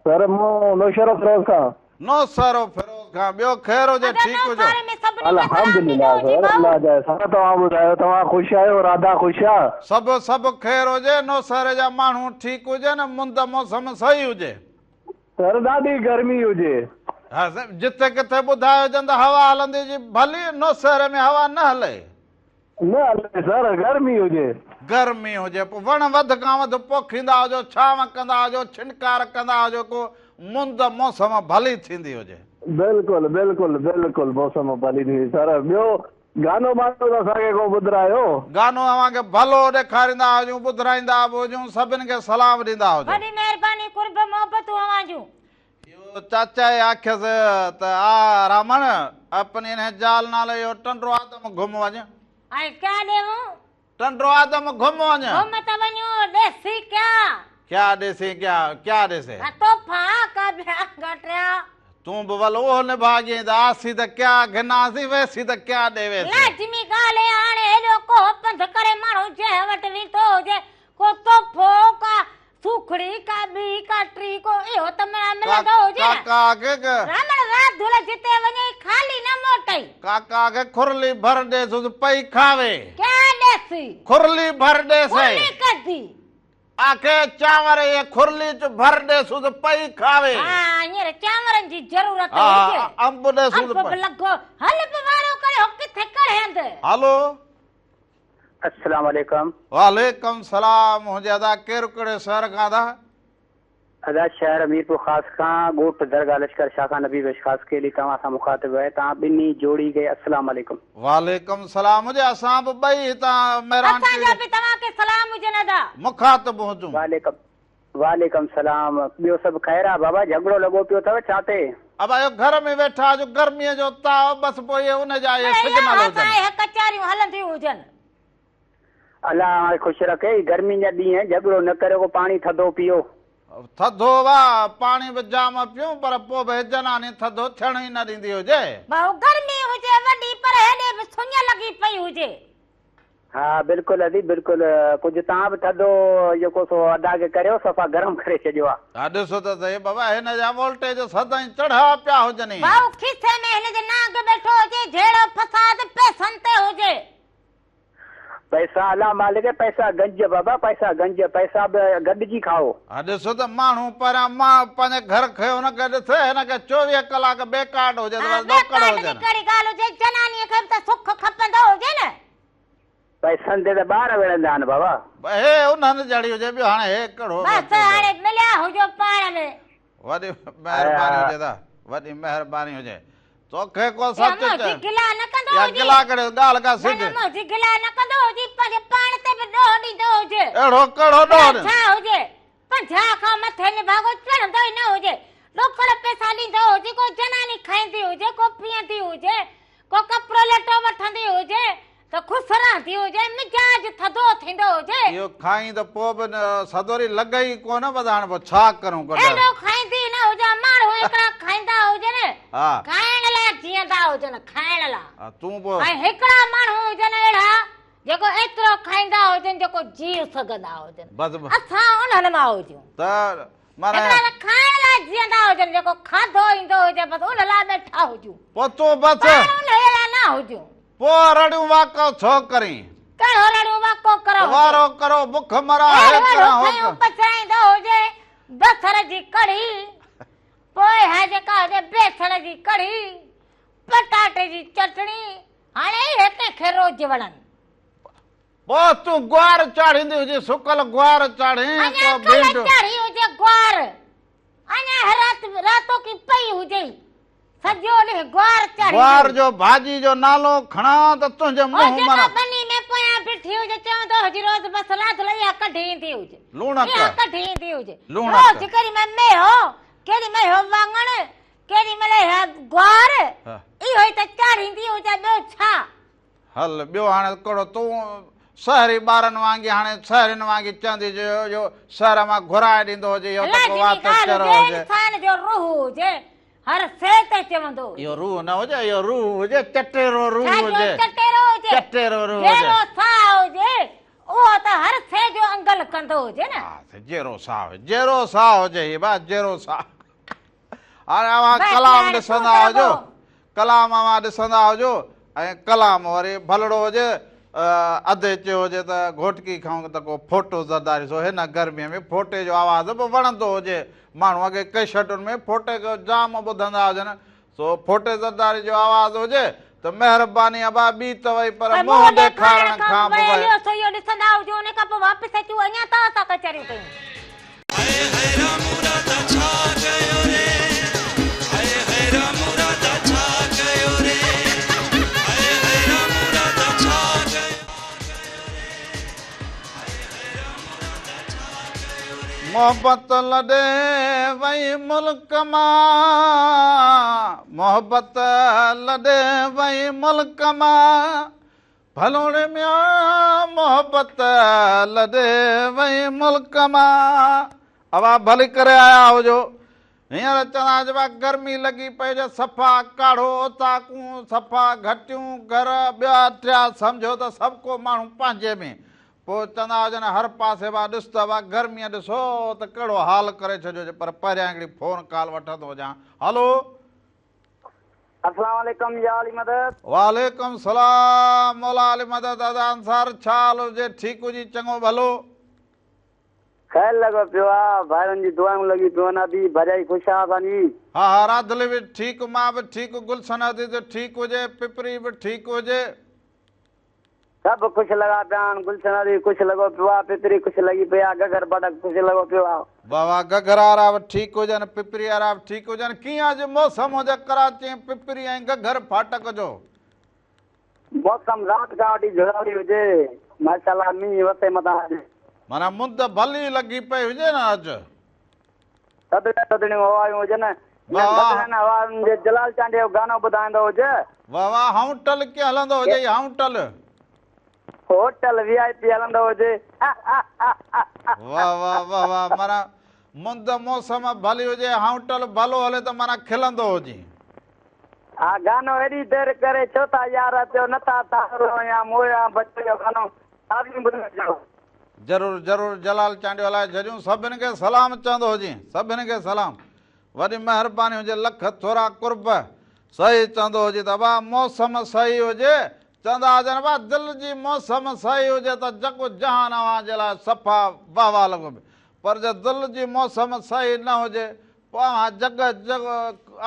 Speaker 3: سر مون نوشهرو فيروز کان.
Speaker 1: نوشهرو فيروز کان ٻيو خير هجي
Speaker 2: ادا
Speaker 1: ٺيڪ هجو.
Speaker 2: نوشهري ۾ سڀني کي سلام
Speaker 3: الحمدلله
Speaker 2: ڏجو هجي
Speaker 3: سر
Speaker 2: ڀائو.
Speaker 3: الله جا احسان توهان ٻڌايو توهان خوش آهيو راڌا خوش آ.
Speaker 1: سڀ سڀ خير هجي نوشهري جا ماڻهو ٺيڪ هجن مند موسم صحيح هجي.
Speaker 3: سر ڏاڍي گرمي هجي.
Speaker 1: ها سائين جتي ڪٿي ٻڌايو هجن ته هوا هلندي جي ڀلي نوشهري ۾ هوا نه هلي.
Speaker 3: نه هلي سر گرمي هجي.
Speaker 1: گرمي هجي پوء وڻ وڌ کان وڌ پوکيندا هجو ڇانو ڪندا هجو ڇنڪار ڪندا هجو ڪو مند موسم ڀلي ٿيندي هجي.
Speaker 3: بلڪل بلڪل بلڪل موسم ڀلي ٿيندي سر ٻيو گانو ٻانو ته اسان کي ڪو ٻڌرايو.
Speaker 1: گانو اوهان کي ڀلو ڏيکاريندا هجون ٻڌرائيندا به هجون سڀن کي سلام ڏيندا هجو.
Speaker 2: وڏي مهرباني قرب محبتون اوهان جون.
Speaker 1: اهو چاچائي آکيس ته آ رامڻ، اپني انهي زال نال اهو ٽنڊو آدم گهم وڃ.
Speaker 2: ۽ ڪيا ڏيون؟
Speaker 1: ٽنڊو آدم گهم وڃ.
Speaker 2: گهم ته وڃون، ڏيسي ڪيا؟
Speaker 1: ڪيا ڏيسي ڪيا، ڪيا ڏيسي؟
Speaker 2: ها تحفا ڪا ٻيا گهٽيا.
Speaker 1: تون به ول اهو نڀاڳين ته آسي ته ڪيا گهناسي، ويسي ته ڪيا ڏيويسي.
Speaker 2: لازمي ڳالهه اها هاڻي هيڏو ڪوهه پنڌ ڪري ماڻهو جنهن وٽ ويندو هجي، ڪو تحفو، ڪا سوکڙي ڪا ٻي ڪا ٽي ڪو اهو ته ملندو هجي نه.
Speaker 1: ڪاڪا کي
Speaker 2: رامڻ راڌل جتي وڃئي خالي نه موٽئي.
Speaker 1: ڪاڪا کي کرلي ڀر ڏيسس پئي کاوي.
Speaker 2: ڪيا ڏيسي؟
Speaker 1: کرلي ڀر ڏيسي.
Speaker 2: کرلي ڪڌي.
Speaker 1: آکي چانور اهي کرلي چ ڀر ڏيسس پئي کاوي.
Speaker 2: ها هينئر چانورن جي ضرورت هجي.
Speaker 1: ها انب ڏيسس
Speaker 2: انب به لڳو هل به وارو ڪري هو ڪٿي ڪڙهيند.
Speaker 1: هلو.
Speaker 7: السلام عليڪم.
Speaker 1: وعليڪم سلام هجي ادا ڪير ڪهڙي شهر کان ادا.
Speaker 7: ادا شهر ميرپور خاص کان ڳوٺ درگاهه لشڪر شاهه کان نبي بخش خاصخيلي توهان سان مخاطب آهي توهان ٻنهي جوڙي کي السلام عليڪم.
Speaker 1: وعليڪم سلام هجي اسان به ٻئي هتان مهراڻ
Speaker 2: اسان
Speaker 1: ٽي
Speaker 2: جا به توهان کي سلام هجن ادا.
Speaker 1: مخاطب هجون.
Speaker 7: وعليڪم وعليڪم سلام ٻيو سڀ خير آ بابا جهڳڙو لڳو پيو اٿو ڇا تي.
Speaker 1: ابا اهو گهر ۾ ويٺا هجو گرميء جو تاء بس پوء اهي ان جا اهي
Speaker 2: مڙئي
Speaker 1: سگنل
Speaker 2: اوهان
Speaker 1: هجن.
Speaker 2: سان اهي ڪچهريون هلنديون هجن.
Speaker 7: الله اوهان کي خوش رکي هي گرمين جا ڏينهن جهڳڙو نه ڪريو ڪو پاڻي ٿڌو پيئو.
Speaker 1: ٿڌو وا پاڻي به جام پيئون پر پوء به جناني ٿڌو ٿيڻ ئي نه ڏيندي هجي.
Speaker 2: ڀائو گرمي هجي وڏي پر هيڏي به سڃ لڳي پئي هجي.
Speaker 7: ها بلڪل ادي بلڪل ڪجهه توهان به ٿڌو جيڪو سو ادا کي ڪريو صفا گرم ڪري ڇڏيو آ.
Speaker 1: ها ڏسو ته سهي بابا هن جا وولٽيج سدائين چڙها پيا هجن.
Speaker 2: ڀائو کيسي ۾ هن جي نانگ ٻيٺو هجي جهيڙو فساد پئسن تي هجي.
Speaker 7: پئسا الا مالڪ پئسا گنج بابا پئسا گنج پئسا به گڏجي کائو.
Speaker 1: ها ڏس ته ماڻهو پهريان مان پنهنجي گهر کي هن کي ڏس هن کي 24 ڪلاڪ بي ڪارڊ هجي ته
Speaker 2: ها
Speaker 1: بس
Speaker 2: بي
Speaker 1: ڏوڪڙ
Speaker 2: ڪارڊ جي
Speaker 1: هجن.
Speaker 2: ڪهڙي ڳالهه هجي جنانيء کي به ته سک کپندو هجي نه.
Speaker 7: پئسن تي ته ٻار وڙهندا آهن بابا.
Speaker 1: هي انهن جهڙي هجي ٻيو هاڻي هي ڪهڙو
Speaker 2: بس هاڻي مليا هجو پاڻ ۾.
Speaker 1: وڏي مهرباني هجي ادا وڏي مهرباني هجي توکي ڪو
Speaker 2: اها
Speaker 1: سچ
Speaker 2: منهنجي
Speaker 1: چئه
Speaker 2: گلا نه ڪندو
Speaker 1: يا
Speaker 2: هجي.
Speaker 1: گلا ڪري ڳالهه ڪا
Speaker 2: نه
Speaker 1: سڌ.
Speaker 2: نه منهنجي گلا نه ڪندو هجي پنهنجي پاڻ تي به ڏوهه ڏيندو هجي.
Speaker 1: اهڙو ڪهڙو ڏوهه
Speaker 2: ٻيو ڇا هجي 50 کان مٿي نڀاڳو چڙهندو ئي نه هجي. ڏوڪڙ پئسا ڏيندو هجي ڪو جناني کائيندي هجي ڪو پيئندي هجي ڪو ڪپڙو لٽو وٺندي هجي ته خوش رهندي هجي مزاج ٿڌو ٿيندو هجي.
Speaker 1: اهو کائين ته پوء به سدوري لڳي ئي ڪونه بس هاڻي پوء ڇا ڪرون ڪڏهن.
Speaker 2: ايڏو کائيندي نه هجان ماڻهو هڪڙا کائيندا هجن
Speaker 1: ها.
Speaker 2: کائڻ لاء جيئندا هجن کائڻ لاء.
Speaker 1: ها تون پوء.
Speaker 2: ۽ هڪڙا ماڻهو هجن اهڙا جيڪو ايترو کائيندا هجن جيڪو جيء سگهندا هجن.
Speaker 1: بس.
Speaker 2: اسان انهن مان هجون.
Speaker 1: ته معنيٰ.
Speaker 2: هڪڙا ته کائڻ لاء جيئندا هجن جيڪو کاڌو ايندو هجي بس ان لاء ويٺا هجون.
Speaker 1: پوء تون بس.
Speaker 2: پاڻ انهيء لاء نه هجون.
Speaker 1: پوء رڙيون واڪو ڇو ڪرين؟
Speaker 2: ڪهڙو رڙيون واڪو ڪران هجي؟
Speaker 1: وارو ڪرو بک مران هي
Speaker 2: اهڙو
Speaker 1: ڪران
Speaker 2: اهڙو
Speaker 1: هو
Speaker 2: کيون
Speaker 1: ڪران.
Speaker 2: پچائيندو هجي بصر جي ڪڙهي، پوء ها جيڪا هجي بيسڻ جي ڪڙهي، پٽاٽي جي چٽڻي، هاڻي اهي ڪنهن کي روز وڻن؟
Speaker 1: پوء تون گوار چاڙهيندي هجين، سڪل گوار چاڙهين،
Speaker 2: اڃا
Speaker 1: پوء
Speaker 2: ڪلهه
Speaker 1: ڀينڊ.
Speaker 2: چاڙهي هجي گوار، اڃا رات راتوڪي پئي هجئي، سڄو ڏينهن گوار چاڙهيندي
Speaker 1: گوار
Speaker 2: هجي.
Speaker 1: جو ڀاڄي جو نالو کڻان ته تنهنجي
Speaker 2: او
Speaker 1: منهن
Speaker 2: جيڪا
Speaker 1: مان.
Speaker 2: ٻني ۾ پويان بيٺي هجي، چوندو هجي روز بس راڌل اها ڪڍي ايندي هجي،
Speaker 1: لوڻڪ.
Speaker 2: اها ڪڍي ايندي هجي.
Speaker 1: لوڻڪ.
Speaker 2: روز ڪيڏي مهل ميهو، ڪيڏي مهل اهو واڱڻ، ڪيڏي مهل اها گوار، اهو ئي ته چاڙهيندي هجي، ٻيو ڇا؟
Speaker 1: هل ٻيو هاڻي ڪهڙو تون سهري ٻارن وانگي هاڻي سهرين وانگي چوندي جو اهو شهر مان گهرائي ڏيندو هجي اهو ته ڪو
Speaker 2: لازمي
Speaker 1: وات
Speaker 2: ڳالهه
Speaker 1: چرو
Speaker 2: هجي
Speaker 1: هجي.
Speaker 2: انسان جو روح هجي هر شيء تي چوندو هجي.
Speaker 1: اهو روح نه هجي اهو روح هجي چٽيرو روح
Speaker 2: ڇا جو
Speaker 1: هجي.
Speaker 2: چٽيرو هجي.
Speaker 1: چٽيرو روح هجي.
Speaker 2: جيرو ساهه هجي اهو ته هر شيء جو انگل ڪندو هجي نه.
Speaker 1: ها جيرو ساهه هجي جيرو ساهه هجي هي با جيرو ساهه. هاڻي اوهان
Speaker 2: بس
Speaker 1: ڪلام
Speaker 2: يار تون
Speaker 1: ڏسندا
Speaker 2: ته
Speaker 1: هجو
Speaker 2: رڳو.
Speaker 1: ڪلام اوهان ڏسندا هجو ۽ ڪلام وري ڀلڙو هجي ادي چيو هجي ته گهوٽڪي کان ته ڪو ڦوٽو زرداري سو هن گرمي ۾ ڦوٽي جو آواز به وڻندو هجي ماڻهو اڳي ڪيسٽن ۾ ڦوٽي کي جام ٻڌندا هجن سو ڦوٽي زرداري جو آواز هجي ته مهرباني ابا ٻي ته وئي پر
Speaker 2: پر
Speaker 1: منهن
Speaker 2: منهن
Speaker 1: ڏيکارڻ
Speaker 2: ڏيکارڻ کان
Speaker 1: کان
Speaker 2: به
Speaker 1: به وئي.
Speaker 2: ويليو سو اهو ڏسندا هجو ان کان پوء واپس اچون اڃا ته اسان ڪچهريون ڪيون.
Speaker 6: هاء هاء رامو راڌا ڇا ڪيو ري هاء هاء رامو راڌا ڇا ڪيو ري هاء هاء رامو راڌا ڇا ڪيو ري هاء هاء رامو راڌا ڇا ڪيو ري.
Speaker 1: محبت لڏي وئي ملڪ مان محبت لڏي وئي ملڪ مان ڀلوڙي ميان محبت لڏي وئي ملڪ مان. اوهان ڀلي ڪري آيا هجو. هينئر چوندا چئبا گرمي لڳي پئي هجي صفا ڪاڙهو اوطاقون صفا گهٽيون گهر ٻيا ٽيا سمجهو ته سڀ ڪو ماڻهو پنهنجي ۾ پوء چوندا هجن هر پاسي وا ڏس ته وا گرميء ڏسو ته ڪهڙو حال ڪري ڇڏيو هجي پر پهريان هڪڙي فون ڪال وٺندو هجان هلو.
Speaker 3: السلام عليڪم يا علي مدد.
Speaker 1: وعليڪم السلام مولا علي مدد ادا انصار ڇا حال هجي ٺيڪ هجي چڱو ڀلو.
Speaker 3: خير لڳو پيو آ ڀائرن جي دعائون لڳيون پيون آهن ادي ڀريائي خوش آ اسان جي.
Speaker 1: ها ها راڌلي به ٺيڪ مان به ٺيڪ گلشن عزيز ٺيڪ هجي پپري به ٺيڪ هجي.
Speaker 3: سڀ خوش لڳا پيا آهن گلشن عزيز خوش لڳو پيو آ پپري خوش لڳي پئي آ گگر بڙڪ خوش لڳو پيو آ.
Speaker 1: واه واه گگر وارا به ٺيڪ هجن پپري وارا به ٺيڪ هجن ڪيئن اڄ موسم هجي ڪراچي ۽ پپري ۽ گگر ڦاٽڪ جو.
Speaker 3: موسم رات کان وٺي جهڙالي هجي ماشاءالله مينهن وسي متان اڄ.
Speaker 1: معنيٰ مند ڀلي لڳي پئي هجي نه اڄ.
Speaker 3: ٿڌڙيون ٿڌڙيون هوائون هجن. انهن ٿڌڙين هوائن جي جلال چانڊيي جو گانو ٻڌائيندو هج.
Speaker 1: واه واه هائونٽل ڪيئن هلندو هجي هي هائونٽل.
Speaker 3: هوٽل وي آء پي هلندو هجي.
Speaker 1: واه واه واه واه معنيٰ مند موسم ڀلي هجي هائونٽل ڀلو هلي ته معنيٰ کلندو هجين.
Speaker 3: ها گانو ايڏي دير ڪري ڇو ٿا يار اچو نه ٿا تارو يا مويا بچو جو گانو لازمي ٻڌائجو.
Speaker 1: ضرور ضرور جلال چانڊيو هلائي ڇڏيون سڀن کي سلام چوندو هجين سڀن کي سلام وڏي مهرباني هجي لک ٿورا قرب صحيح چوندو هجي ته ابا موسم صحيح هجي चवंदा हुजनि, ڀاء دل جي موسم صحيح هجي ته جڳ جهان اوهان جي لاء صفا واهه واهه لڳو پيو، پر جي دل جي موسم صحيح نه هجي پوء اوهان جڳ جڳ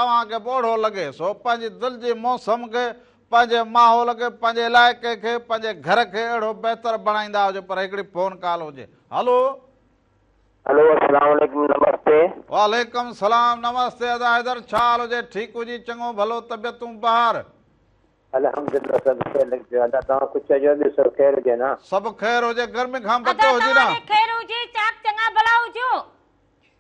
Speaker 1: اوهان کي به اوڙهو لڳي. سو پنهنجي دل جي موسم کي، پنهنجي ماحول کي، پنهنجي علائقي کي، پنهنجي گهر کي اهڙو بهتر بڻائيندا هجو پر هڪڙي فون ڪال هجي. هلو.
Speaker 4: هلو السلام عليڪم نمستي.
Speaker 1: وعليڪم سلام نمستي ادا حيدر ڇا حال هجي ٺيڪ هجي چڱو ڀلو طبيعتون بهار.
Speaker 4: الحمدلله سڀ خير لڳي پيو آهي ادا توهان ڪجهه چئجو ٻيو سڀ خير هجي نه.
Speaker 1: سڀ خير هجي گرمي کان
Speaker 2: ادا
Speaker 1: بچو هجي نه.
Speaker 2: توهان ڏي خير هجي چاڪ چڱا ڀلا هجو.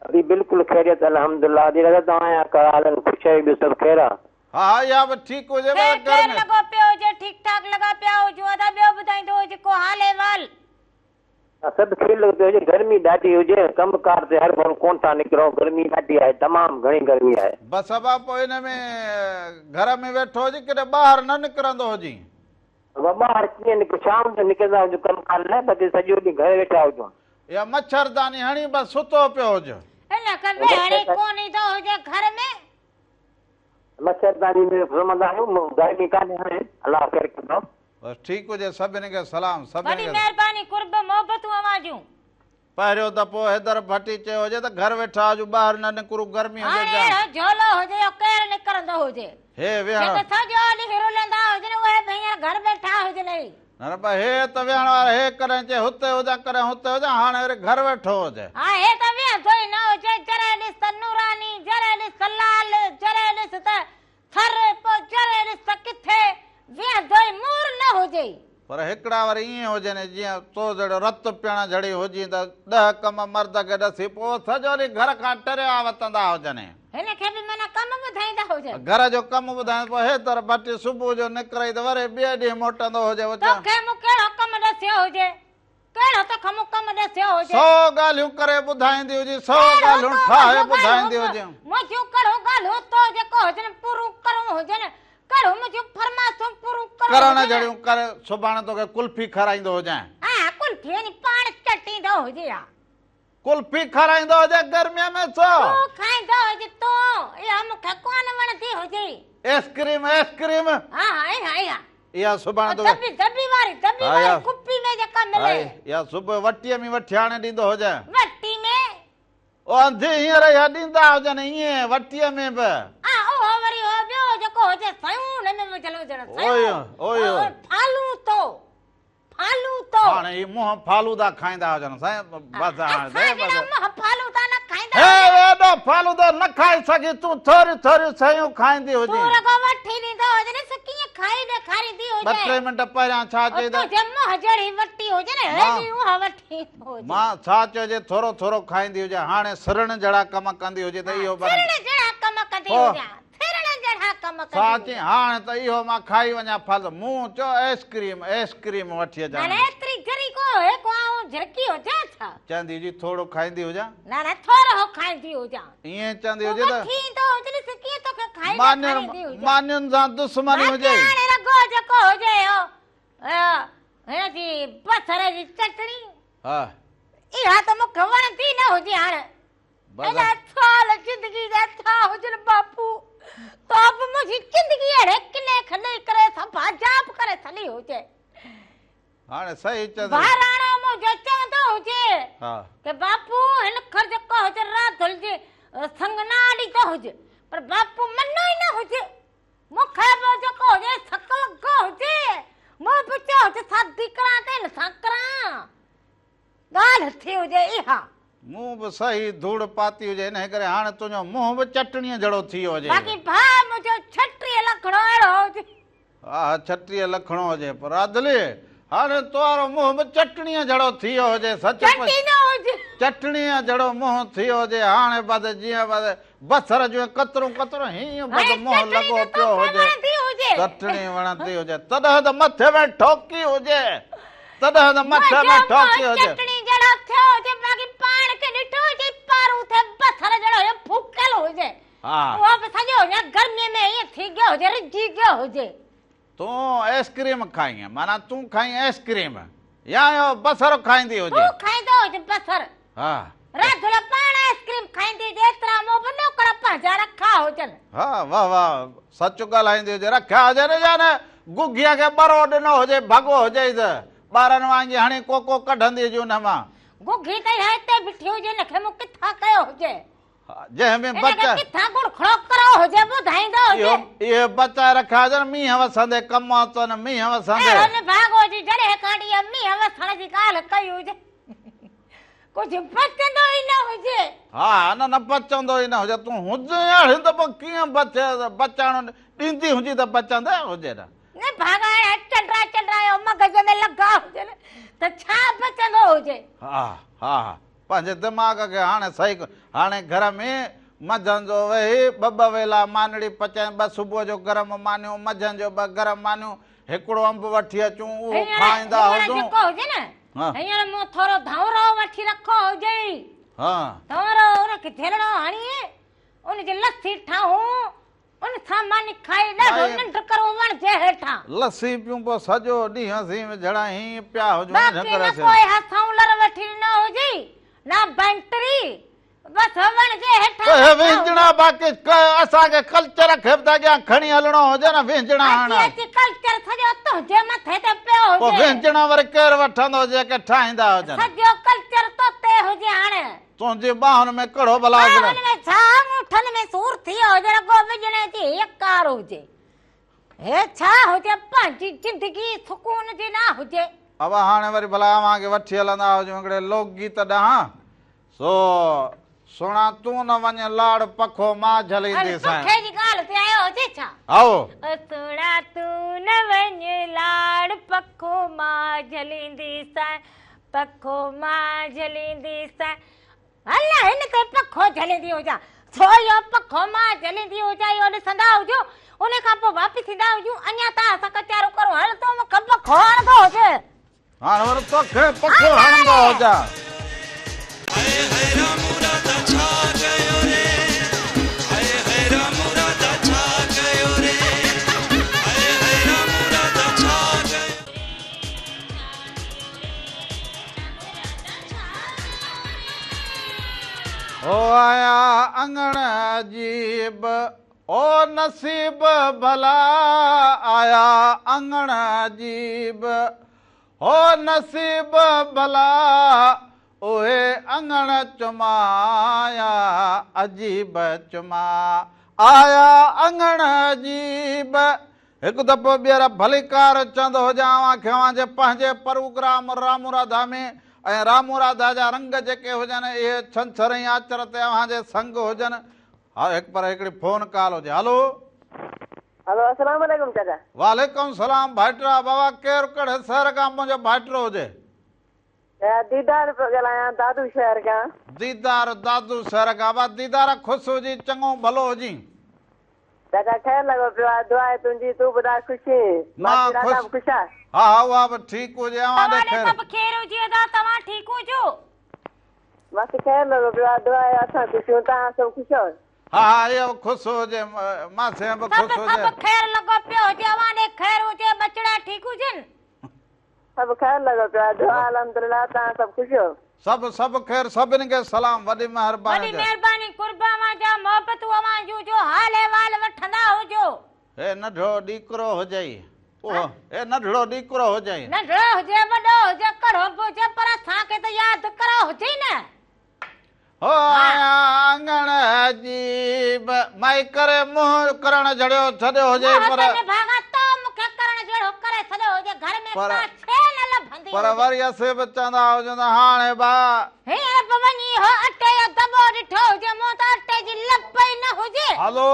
Speaker 4: ادي بلڪل خيريت الحمدلله ادي رضا توهان جا ڪهڙا حال آهن خوش آهيو ٻيو سڀ خير آ.
Speaker 1: ها ها اها به ٺيڪ هجي پر
Speaker 2: خير خير
Speaker 1: گرمي.
Speaker 2: لڳو پيو هجي ٺيڪ ٺاڪ لڳا پيا هجو ادا ٻيو ٻڌائيندو هجي ڪو حال احوال.
Speaker 4: سڀ خير لڳو پيو هجي گرمي ڏاڍي هجي ڪم ڪار تي هر ڀر ڪون ٿا نڪرون گرمي ڏاڍي آهي تمام گهڻي گرمي آهي.
Speaker 1: بس ابا پوء ان ۾ گهر ۾ ويٺو هجين ڪڏهن ٻاهر نه نڪرندو هجين.
Speaker 4: ابا ٻاهر ڪيئن نڪرون شام جو نڪرندا هجون ڪم ڪار لاء باقي سڄو ڏينهن گهر ويٺا هجون.
Speaker 1: يا مڇرداني هڻي بس ستو پيو هج.
Speaker 2: ان کي ويهڻ ئي ڪون ايندو هجي گهر ۾.
Speaker 4: مڇرداني ۾ سمهندا آهيون گرمي ڪانهي هاڻي الله خير ڪندو.
Speaker 1: بس ٺيڪ هجي سڀني کي سلام سڀني
Speaker 2: وڏي
Speaker 1: کي.
Speaker 2: مهرباني قرب محبتون اوهان جون.
Speaker 1: پهريون دفعو حيدر ڀٽي چيو هجي ته گهر ويٺا هجون ٻاهر نه نڪرون گرمي هجي
Speaker 2: هاڻي
Speaker 1: جام.
Speaker 2: اهڙو جهولو هجي جو ڪير نڪرندو هجي.
Speaker 1: هي ويهڻ.
Speaker 2: جيڪي سڄو ڏينهن رلندا هجن اهي به هينئر گهر ويٺا هجن ئي.
Speaker 1: نه نه پر هي ته ويهڻ وارا هي ڪڏهن چئي هتي هجان ڪڏهن هتي هجان هاڻي وري گهر ويٺو هجي.
Speaker 2: ها هي ته ويهندو ئي نه هجي جڏهن ڏس ته نوراني جڏهن ڏس ته لال جڏهن ڏس ته ٿر پوء جڏهن ڏس ته ڪٿي ويهندو ئي مور نه هجي.
Speaker 1: پر هڪڙا وري ائين هجن جيئن تو جهڙو رت پيئڻ جھڙي هجين ته ڏهه ڪم مرد کي ڏسي پوء سڄو ڏينهن گهر کان ٽريا وتندا هجن.
Speaker 2: هن کي به معنيٰ ڪم ٻڌائيندا هجن.
Speaker 1: گهر جو ڪم ٻڌائين پوء هيتر ڀٽي صبح جو نڪرئي ته وري ٻئي ڏينهن موٽندو هجي.
Speaker 2: توکي مون ڪهڙو ڪم ڏسيو هجي. ڪهڙو توکي مون ڪم ڏسيو هجي.
Speaker 1: سو ڳالهيون ڪري ٻڌائيندي هجي، سو ڳالهيون ٺاهي ٻڌائيندي هجي.
Speaker 2: منهنجون ڪهڙو ڳالهيون تو جيڪو هجن پورون ڪرڻون هجن، ڪهڙو منهنجون فرمائشون پورون ڪرڻون
Speaker 1: ڪرڻ
Speaker 2: هجن.
Speaker 1: جهڙيون ڪر، سڀاڻي توکي قلفي کارائيندو هجانء.
Speaker 2: ها قلفي وڃي پاڻ چٽيندو هجي ها.
Speaker 1: قلفي کارائيندو هجي گرميء ۾ ڇو؟
Speaker 2: تون کائيندو هجي تون، اها مون کي ڪونه وڻندي هجي.
Speaker 1: ايسڪريم ايسڪريم.
Speaker 2: ها ها اها اها.
Speaker 1: اها سڀاڻي توکي.
Speaker 2: دٻي دٻي واري دٻي واري ڪپي ۾ جيڪا ملي.
Speaker 1: اها صبح وٽيء ۾ وٺي آڻي ڏيندو هجين.
Speaker 2: وٽي ۾؟
Speaker 1: او انڌي هينئر اها ڏيندا هجن ائين وٽيء ۾ به.
Speaker 2: ها اهو وري اهو ٻيو جيڪو هجي سيون ان ۾ وجهل هجن سيون.
Speaker 1: اوئي اوئي.
Speaker 2: فالودو فالودو.
Speaker 1: هاڻي هي منهن فالودا کائيندا هجن سائين بس هاڻي
Speaker 2: اسان جهڙا منهن فالودا نه کائيندا
Speaker 1: هي ايڏو فالودو نه کائي سگهي تون ٿوريون ٿوريون شيون کائيندي هجين.
Speaker 2: تون رڳو وٺي ڏيندو هجين سو ڪيئن کائي ڏيکاريندي هجين.
Speaker 1: ٻه ٽي منٽ پهريان ڇا چئي ته.
Speaker 2: تنهنجي منهن جهڙي وٽي هجي نه هيڏي اها وٺي ايندو هجي.
Speaker 1: مان ڇا چيو جي ٿورو ٿورو کائيندي هجي هاڻي سرڻ جهڙا ڪم ڪندي هجي ته اهو
Speaker 2: سرڻ جهڙا ڪم ڪندي هجان. ڦرڻ جهڙا ڪم ڪندي
Speaker 1: ڇا
Speaker 2: هئي.
Speaker 1: چئين هاڻ ته اهو مان کائي وڃان ڦل. مون چيو ايسڪريم، ايسڪريم وٺي اچان.
Speaker 2: نه نه ايتري ذري ڪو هي ڪو آئون جهرڪي هجان ڇا؟
Speaker 1: چوندي هجي ٿورو کائيندي هجان.
Speaker 2: نه نه ٿورو کائيندي هجان.
Speaker 1: ائين چوندي هجي ته.
Speaker 2: تون وٺي ايندو هجنس ڪيئن توکي کائي ڏيکاريندي هجان.
Speaker 1: مانين سان دشمني هجي.
Speaker 2: باقي هاڻي رڳو جيڪو هجي اهو هن جي بصر جي چٽڻي.
Speaker 1: ها.
Speaker 2: اها ته مون کي وڻندي نه هجي هاڻ. ايڏا سال زندگي جا ٿيا هجن باپو تو به منهنجي زندگي اهڙي ڪني کلي ڪري صفا جاپ ڪري ڇڏي هجي.
Speaker 1: هاڻي صحيح چوندي.
Speaker 2: ٻاراڻو منهنجو چوندو هجي
Speaker 1: ها.
Speaker 2: ته باپو هن کر جيڪو هجي راڌل جي سڱ نه آڏيندو هجي پر باپو منو ئي نه هجي مون کي به جيڪو هجي سڪ لڳو هجي مون به چيو هجي شادي ڪران ته هن سان ڪران. ڳالهه ٿي هجي اها.
Speaker 1: مون به صحيح ڌوڙ پاتي هجي انهيء ڪري هاڻي تنهنجو منهن به چٽڻيء جھڙو ٿي ويو هجي.
Speaker 2: باقي ڀاء منهنجو 36 لکڻو اهڙو هجي.
Speaker 1: ها ها 36 لکڻو هجي پر راڌلي هاڻي تو وارو منهن به چٽڻيء جھڙو ٿي ويو هجي سچ پچ.
Speaker 2: چٽي نه هجي.
Speaker 1: چٽڻيء جھڙو منهن ٿي ويو هجي هاڻي بس جيئن بس بصر جون قطرون قطرون هيئن بس منهن لڳو پيو هجي. چٽڻي وڻندي هجي تڏهن ته مٿي ۾ ٺوڪي هجي. تڏهن ته مٿي ۾ ٺوڪي هجي.
Speaker 2: چٽڻي جهڙو ٿيو هجي باقي پاڻ کي ڏٺو هجي پارو ٿي بصر جهڙو هيو ڦوڪيل هجي.
Speaker 1: ها.
Speaker 2: اهو به سڄو هيئن گرمي ۾ ائين ٿي گيو هجي رجي گيو هجي.
Speaker 1: تون آئسڪريم کائين معنيٰ تون کائين آئسڪريم يا اهو بصر کائيندي هجي.
Speaker 2: تون کائيندو هجي بصر.
Speaker 1: ها.
Speaker 2: راڌل پاڻ آئسڪريم کائيندي هجي ايترا مون به نوڪر پنهنجا رکا هجن.
Speaker 1: ها واه واه سچ ڳالهائيندي هجي رکيا هجن يا نه. گگيء کي ٻرو ڏنو هجي، ڀڳو هجيس، ٻارن وانگي هڻي ڪوڪو ڪڍندي هجي ان مان.
Speaker 2: گگي ته اها هتي بيٺي هجي، ان کي مون ڪٿان ڪيو هجي؟
Speaker 1: جنهن ۾
Speaker 2: ان کي ڪٿان گڙکڙو ڪرو هجي، ٻڌائيندو هجي.
Speaker 1: اهو اهي بچائي رکيا هجن، مينهن وسندي ڪم اچن، مينهن وسندي.
Speaker 2: اهڙو نڀاڳو هجي، جڏهن کان اها مينهن وسڻ جي ڳالهه ڪئي هجي. ڪجهه بچندو ئي نه هجي.
Speaker 1: ها نه نه بچندو ئي نه هجي تون هجين اهڙي ته پوء ڪيئن بچي بچائڻ ڏيندي هجين ته بچندي هجي نه.
Speaker 2: نه ڀاڳا اهڙا چنڊا چنڊا اهو مغز ۾ لڳا هجن ته ڇا بچندو هجي.
Speaker 1: ها ها پنهنجي دماغ کي هاڻي صحيح ڪر هاڻي گهر ۾ منجهند جو ويهي ٻه ٻه ويلا مانڙي پچائين ٻه صبح جو گرم مانيون منجهند جو ٻه گرم مانيون هڪڙو انب وٺي اچون اهو کائيندا
Speaker 2: هجون. هينئر جيڪو هجي نه هينئر مون ٿورو ڌؤنرو وٺي رکو هجي. ڌؤنرو ان کي جهلڻو هڻي ان جي لسي ٺاهون ان سان ماني کائي ڏاڍو ننڊ ڪرون وڻ جي هيٺان.
Speaker 1: لسي پيون پوء سڄو ڏينهن اسين وجهڙا هيئن پيا هجون
Speaker 2: باقي نه ڪو اها سئونلر وٺي ڏنو هجي نه بينٽري بس وڻ جي هيٺان
Speaker 1: اهي وهنجڻا باقي اسان کي ڪلچر کي به ته اڳيان کڻي هلڻو هجي نه وهنجڻا هاڻ
Speaker 2: اچي اچي ڪلچر سڄو تنهنجي مٿي تي پيو هجي
Speaker 1: پوء وهنجڻا وري ڪير وٺندو جيڪي ٺاهيندا هجن
Speaker 2: سڄو ڪلچر تو تي هجي هاڻ
Speaker 1: تنهنجي ٻانهن ۾ ڪهڙو ڀلا
Speaker 2: ٻانهن ۾ ڇا آڱوٺن ۾ سور ٿي ويو هجي رڳو وڄڻي جي هيڪار هجي هي ڇا هجي پنهنجي زندگي سڪون جي نه هجي.
Speaker 1: ابا هاڻي وري ڀلا اوهان کي وٺي هلندا هجون هڪڙي لوڪ گيت ڏانهن سو سهڻا تون نه وڃ لاڙ پکو مان جهلينديسانء.
Speaker 2: پکي جي ڳالهه تي آيو هجي ڇا؟
Speaker 1: هائو.
Speaker 2: او سهڻا تون نه وڃ لاڙ پکو مان جهلينديسانء پکو مان جهلينديسانء. هل هن تي پکو جهليندي هجان. سو اهو پکو مان جهليندي هجان اهو ڏسندا هجو. ان کان پوء واپس ايندا هجون اڃا تان اسان ڪچهرو ڪرون هل تون مون کي پکو هڻندو هجين.
Speaker 1: هاڻ وري توکي پکو هڻندو هجان.
Speaker 6: هاء هاء رامو راڌا ڇا ڪيو ري هاء هاء رامو راڌا ڇا ڪيو ري هاء هاء رامو راڌا ڇا ڪيو.
Speaker 1: هو آيا اڱڻ عجيب او نصيب ڀلا آيا اڱڻ عجيب هو نصيب ڀلا اهي اڱڻ چمايا عجيب چما آيا اڱڻ عجيب هڪ دفعو ٻيهر ڀليڪار چوندو هجان اوهان کي اوهان جي پنهنجي پروگرام رامو راڌا ۾ ۽ رامو راڌا جا رنگ جيڪي هجن اهي ڇنڇر ۽ آچر تي اوهان جي سنگ هجن ها هڪ پر هڪڙي فون ڪال هجي هلو.
Speaker 5: هلو السلام عليڪم چاچا.
Speaker 1: وعليڪم السلام ڀائٽرا بابا ڪير ڪهڙي شهر کان منهنجو ڀائٽرو هجي.
Speaker 5: ديدار پيو ڳالهايان دادو شهر کان.
Speaker 1: ديدار دادو شهر کان بابا ديدار خوش هجين چڱو ڀلو هجين.
Speaker 5: چاچا خير لڳو پيو آهي دعا آهي تنهنجي تون ٻڌاء خوش آهين
Speaker 1: مان
Speaker 5: ماسي راڌا
Speaker 1: خوش
Speaker 5: به خوش آهي.
Speaker 1: ها ها اها به ٺيڪ هجي اوهان ڏي
Speaker 2: توهان ڏي
Speaker 1: خير.
Speaker 2: سڀ خير هجي ادا توهان ٺيڪ هجو.
Speaker 5: ماسي خير لڳو پيو آهي دعا آهي اسان خوش آهيون توهان سڀ خوش آهيو.
Speaker 1: ها ها اهو خوش هجي ماسي به
Speaker 2: سڀ
Speaker 1: خوش هجي.
Speaker 2: سڀ خير لڳو پيو هجي اوهان ڏي خير هجي ٻچڙا ٺيڪ هجن.
Speaker 5: سڀ خير لڳو پيو آهي دعا الحمدلله توهان سڀ خوش آهيو.
Speaker 1: سڀ سڀ خير سڀني کي سلام وڏي مهرباني
Speaker 2: وڏي
Speaker 1: جي.
Speaker 2: مهرباني قرب اوهان جا محبتون اوهان جون جو حال احوال وٺندا هجو.
Speaker 1: هي ننڍڙو ڏيڪرو هجئي اهو هي ننڍڙو ڏيڪرو هجئي.
Speaker 2: ننڍڙو هجي وڏو هجي ڪهڙو به هجي پر اسان کي ته ياد ڪرو هجئي نه.
Speaker 1: هو آيا اڱڻ عجيب مائي ڪري منهن ڪرڻ جھڙيو ڇڏيو هجي
Speaker 2: منهن
Speaker 1: پر.
Speaker 2: ته نڀاڳا تو مون کي ڪرڻ جهڙو ڪري ڇڏيو هجي گهر ۾
Speaker 1: پر
Speaker 2: ڪا شيء نه لڀندي
Speaker 1: پر
Speaker 2: هجي.
Speaker 1: وري اسين به چوندا هجون ته هاڻي با.
Speaker 2: هينئر به وڃي اهو اٽي جو دٻو ڏٺو هجي مون ته اٽي جي لپ ئي نه هجي.
Speaker 1: هلو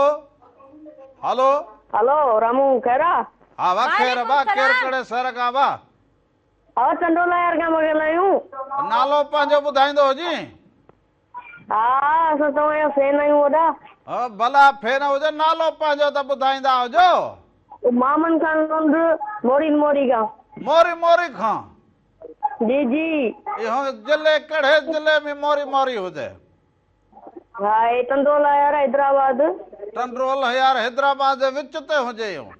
Speaker 1: هلو.
Speaker 5: هلو رامو خير آ.
Speaker 1: ها وا خير
Speaker 2: وعليڪم
Speaker 1: با ڪير
Speaker 2: سلام.
Speaker 1: ڪهڙي شهر کان با.
Speaker 5: ها ٽنڊو الهيار کان پيا ڳالهايون.
Speaker 1: نالو پنهنجو ٻڌائيندو هجين.
Speaker 5: ها اسان توهان جا فين آهيون وڏا.
Speaker 1: ها ڀلا فين هجو نالو پنهنجو ته ٻڌائيندا هجو.
Speaker 5: محمد خان لنڊ موري موري کان.
Speaker 1: موري موري کان.
Speaker 5: جي جي.
Speaker 1: اهو ضلعي ڪهڙي ضلعي ۾ موري موري هجي.
Speaker 5: ها هي ٽنڊو الهيار حيدرآباد.
Speaker 1: ٽنڊو الهيار حيدرآباد جي وچ تي هجي اهو.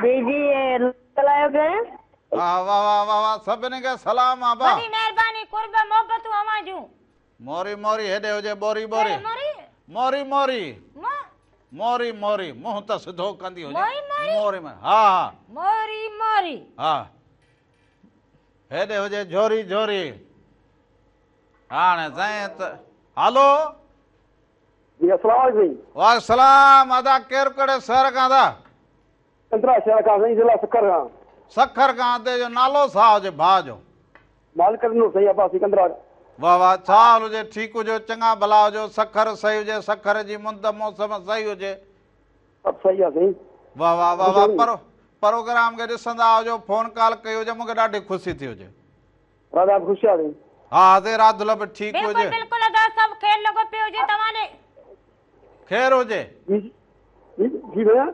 Speaker 5: جي جي ڳالهايو پيا.
Speaker 1: واه واه واه واه واه سڀني کي سلام آ با.
Speaker 2: وڏي مهرباني قرب محبتون اوهان جون.
Speaker 1: موري موري هيڏي هجي ٻوري ٻوري.
Speaker 2: ڪهڙي موري؟
Speaker 1: موري موري. موري موري منهن ته سڌو ڪندي هجي.
Speaker 2: موري موري؟
Speaker 1: موري موري ها ها.
Speaker 2: موري موري.
Speaker 1: ها هيڏي هجي جهوري جهوري. هاڻي سائين ته هلو.
Speaker 3: جي السلام عليڪم سائين.
Speaker 1: وعليڪم السلام ادا ڪير ڪهڙي شهر کان ادا؟
Speaker 3: ڪنڊرا شهر کان سائين ضلع سکر کان.
Speaker 1: سکر کان ادي جو نالو ڇا هجي ڀاء جو؟
Speaker 3: مالڪ ڏنو سائين عباسي ڪنڊرا.
Speaker 1: واه واه ڇا حال هجي ٺيڪ هجو چڱا ڀلا هجو سکر صحيح هجي سکر جي مند موسم صحيح هجي.
Speaker 3: سڀ صحيح آ سائين.
Speaker 1: واه واه واه واه پر پروگرام کي ڏسندا هجو فون ڪال ڪئي هجي مونکي ڏاڍي خوشي ٿي هجي.
Speaker 3: راڌا به خوش آ سائين.
Speaker 1: ها ادي راڌل به ٺيڪ
Speaker 2: بلڪل
Speaker 1: هجي.
Speaker 2: بلڪل ادا سڀ خير لڳو پيو هجي توهان ڏي.
Speaker 1: خير هجي.
Speaker 3: جي جي جي ڀيڻ.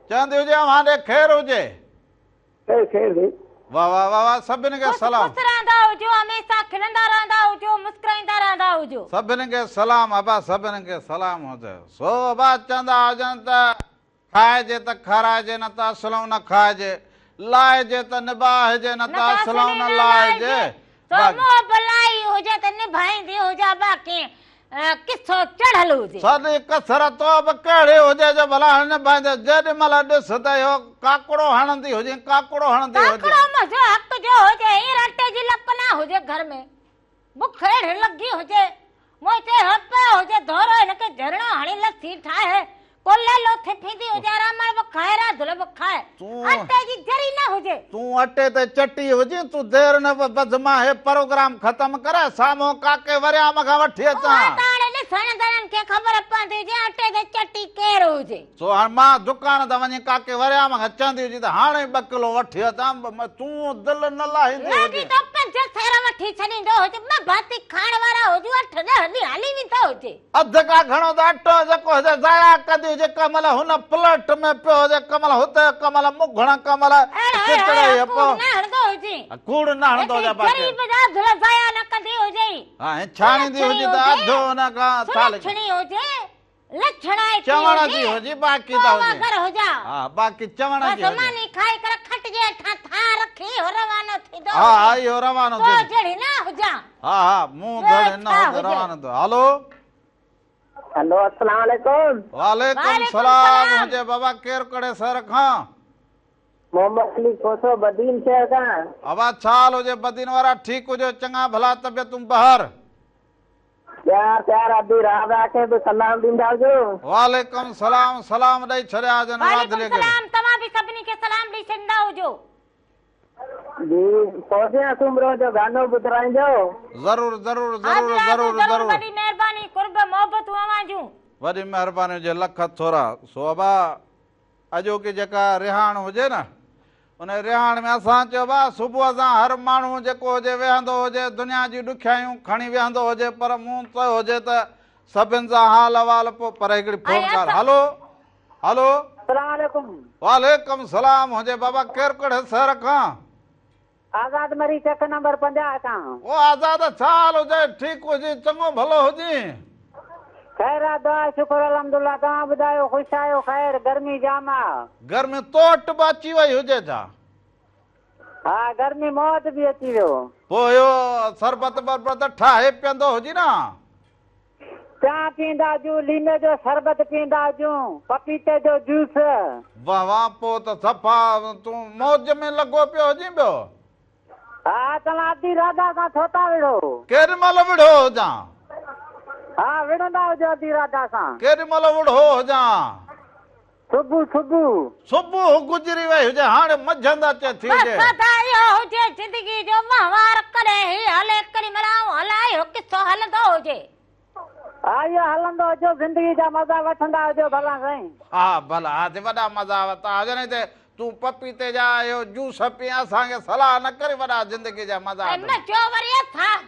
Speaker 1: چوندي هجي اوهان ڏي خير هجي.
Speaker 3: خير خير سائين.
Speaker 1: واه واه واه واه سڀني کي
Speaker 2: خوش
Speaker 1: سلام.
Speaker 2: خوش رهندا هجو هميشه کلندا رهندا هجو مسڪرائيندا رهندا هجو.
Speaker 1: سڀني کي سلام ابا سڀني کي سلام هجي. سو ابا چوندا هجن ته کائجي ته کارائجي نه ته اصلئون نه کائجي، لائجي ته نباهجي نه ته اصلئون نه لائجي.
Speaker 2: سو منهن بلائي هجي ته نڀائيندي هجان باقي قصو چڙهيل هجي.
Speaker 1: سڄي ڪسر تو به ڪهڙي هجي جو ڀلا هاڻي نڀائيندي. جيڏي مهل ڏس ته اهو ڪاڪڙو هڻندي هجين ڪاڪڙو هڻندي هجين.
Speaker 2: ڪاڪڙو منهنجو حق جو هجي هينئر اٽي جي لپ نه هجي گهر ۾ بک اهڙي لڳي هجي، مون چيو هو پيو هجي ڌورو هن کي جهرڻو هڻي لسي ٺاهي، ڪو ليلو ٿڦيندي هجي رامڻ به کائي راڌل به کائي، اٽي جي ذري نه هجي.
Speaker 1: تون اٽي تي چٽي هجين، تون دير نه بس مان هي پروگرام ختم ڪري سامهون ڪاڪي وريام کان وٺي اچان.
Speaker 2: اها ته هاڻي ڏسڻ کي خبر پوندي جي اٽي تي چٽي ڪير هجي.
Speaker 1: سو هاڻ مان دڪان تان وڃي ڪاڪي وريام کان چوندي هجي ته هاڻي ٻه ڪلو وٺي اچان، تون دل نه لاهيندي
Speaker 2: لاڳي
Speaker 1: هجين.
Speaker 2: ته پنج سير وٺي ڇڏيندو هجي، ٻه ڀاتي کائڻ وارا هجون، اٺ ڏهه ڏينهن هلي ويندو هجي.
Speaker 1: اڌ کان گهڻو ته اٽو جيڪو هجي ضايع ڪندي هجي، ڪنهن مهل هن پليٽ ۾ پيو هجي، ڪنهن مهل هتي، ڪنهن مهل مگهڻ، ڪنهن مهل
Speaker 2: اهڙو
Speaker 1: چچڙي
Speaker 2: اهڙو
Speaker 1: پيو.
Speaker 2: ڪوڙ نه هڻندو هجي.
Speaker 1: ڪوڙ نه هڻندو
Speaker 2: هڪڙي
Speaker 1: هجي باقي.
Speaker 2: ذري به اڌ ضايع نه ڪندي هجي.
Speaker 1: ها ۽ ڇاڻيندي هجي ته اڌ ان کان ٿالهي.
Speaker 2: سلڇڻي هجي. لڇڻائتي
Speaker 1: چوڻ
Speaker 2: هجي،
Speaker 1: جي هجي باقي
Speaker 2: پوء
Speaker 1: ته هجي.
Speaker 2: وانگر هجان.
Speaker 1: ها باقي چوڻ
Speaker 2: بس
Speaker 1: جي هجي.
Speaker 2: ماني کائي ڪري کٽ جي هيٺان ٿانء رکي اهو روانو ٿيندو
Speaker 1: ها ها
Speaker 2: هجي.
Speaker 1: اهو روانو
Speaker 2: تو
Speaker 1: ٿيندو.
Speaker 2: جهڙي نه هجان.
Speaker 1: ها ها مون
Speaker 2: ٻيو
Speaker 1: جهڙي نه
Speaker 2: ڇا
Speaker 1: هجي
Speaker 2: هجي.
Speaker 1: روانو ٿيندو. هلو.
Speaker 5: هلو السلام عليڪم.
Speaker 1: وعليڪم
Speaker 2: وعليڪم
Speaker 1: سلام
Speaker 2: سلام.
Speaker 1: هجي بابا ڪير ڪهڙي شهر کان.
Speaker 5: محمد علي کوسو بدين شهر کان.
Speaker 1: ابا ڇا حال هجي بدين وارا ٺيڪ هجو چڱا ڀلا طبيعتون بهار.
Speaker 5: پيار پيار ادي راڌا کي به سلام ڏيندا هجو.
Speaker 1: وعليڪم سلام سلام ڏئي ڇڏيا هجن
Speaker 2: وعليڪم
Speaker 1: راڌلي کي به.
Speaker 2: سلام توهان به سڀني کي سلام ڏئي ڇڏيندا هجو.
Speaker 5: جي فوزيا سومرو جو گانو ٻڌرائينجو.
Speaker 1: ضرور ضرور ضرور
Speaker 2: حاضر حاضر
Speaker 1: ضرور
Speaker 2: ضرور
Speaker 1: ضرور.
Speaker 2: وڏي مهرباني قرب محبتون اوهان جون.
Speaker 1: وڏي مهرباني هجي لک ٿورا سو ابا. اڄوڪي جيڪا رهاڻ هجي نه، ان رهاڻ ۾ اسان چيو ڀاء صبح سان هر ماڻهو جيڪو هجي ويهندو هجي، دنيا جون ڏکيائيون کڻي ويهندو هجي پر مون چيو هجي ته سڀن سان حال احوال پوء پر هڪڙي فون ڪال هلو هلو.
Speaker 7: السلام عليڪم.
Speaker 1: وعليڪم سلام هجي بابا ڪير ڪهڙي شهر کان؟
Speaker 7: آزاد مري چڪ نمبر 50 کان.
Speaker 1: او آزاد ڇا حال هجي ٺيڪ هجين چڱو ڀلو هجين.
Speaker 7: خير آ دعا شڪر الحمدالله توهان ٻڌايو خوش آهيو خير گرمي جام آ.
Speaker 1: گرمي تو وٽ به اچي وئي هجي ڇا.
Speaker 7: ها گرمي مون وٽ به اچي ويو.
Speaker 1: پوء اهو شربت بربت ٺاهي پيئندو هجين نه.
Speaker 7: چانهه پيئندا هجون، ليمي جو شربت پيئندا هجون، پپيتي جو جوس.
Speaker 1: واه واه پوء ته صفا تون موج ۾ لڳو پيو هجين ٻيو.
Speaker 7: ها توهان ادي راڌا سان ڇو ٿا وڙهو.
Speaker 1: ڪيڏي مهل وڙهيو هجان.
Speaker 7: ها وڙهندا هجو ادي راڌا سان.
Speaker 1: ڪيڏي مهل وڙهو هجان.
Speaker 7: صبح صبح.
Speaker 1: صبح گذري وئي هجي هاڻي منجهند اچي ٿي هجي.
Speaker 2: بس ادا اهو هجي زندگي جو وهنوار ڪڏهن هي هلي ڪيڏي مهل آئون هلان اهو قصو هلندو هجي.
Speaker 7: ها اهو هلندو هجو زندگي جا مزا وٺندا هجو ڀلا سائين.
Speaker 1: ها ڀلا ها ٿي وڏا مزا ورتا هجن هتي تون پپيتي جا اهو جوس پي اسان کي صلاح نه ڪري وڏا زندگي جا مزا
Speaker 2: ۽ مزو وري اسان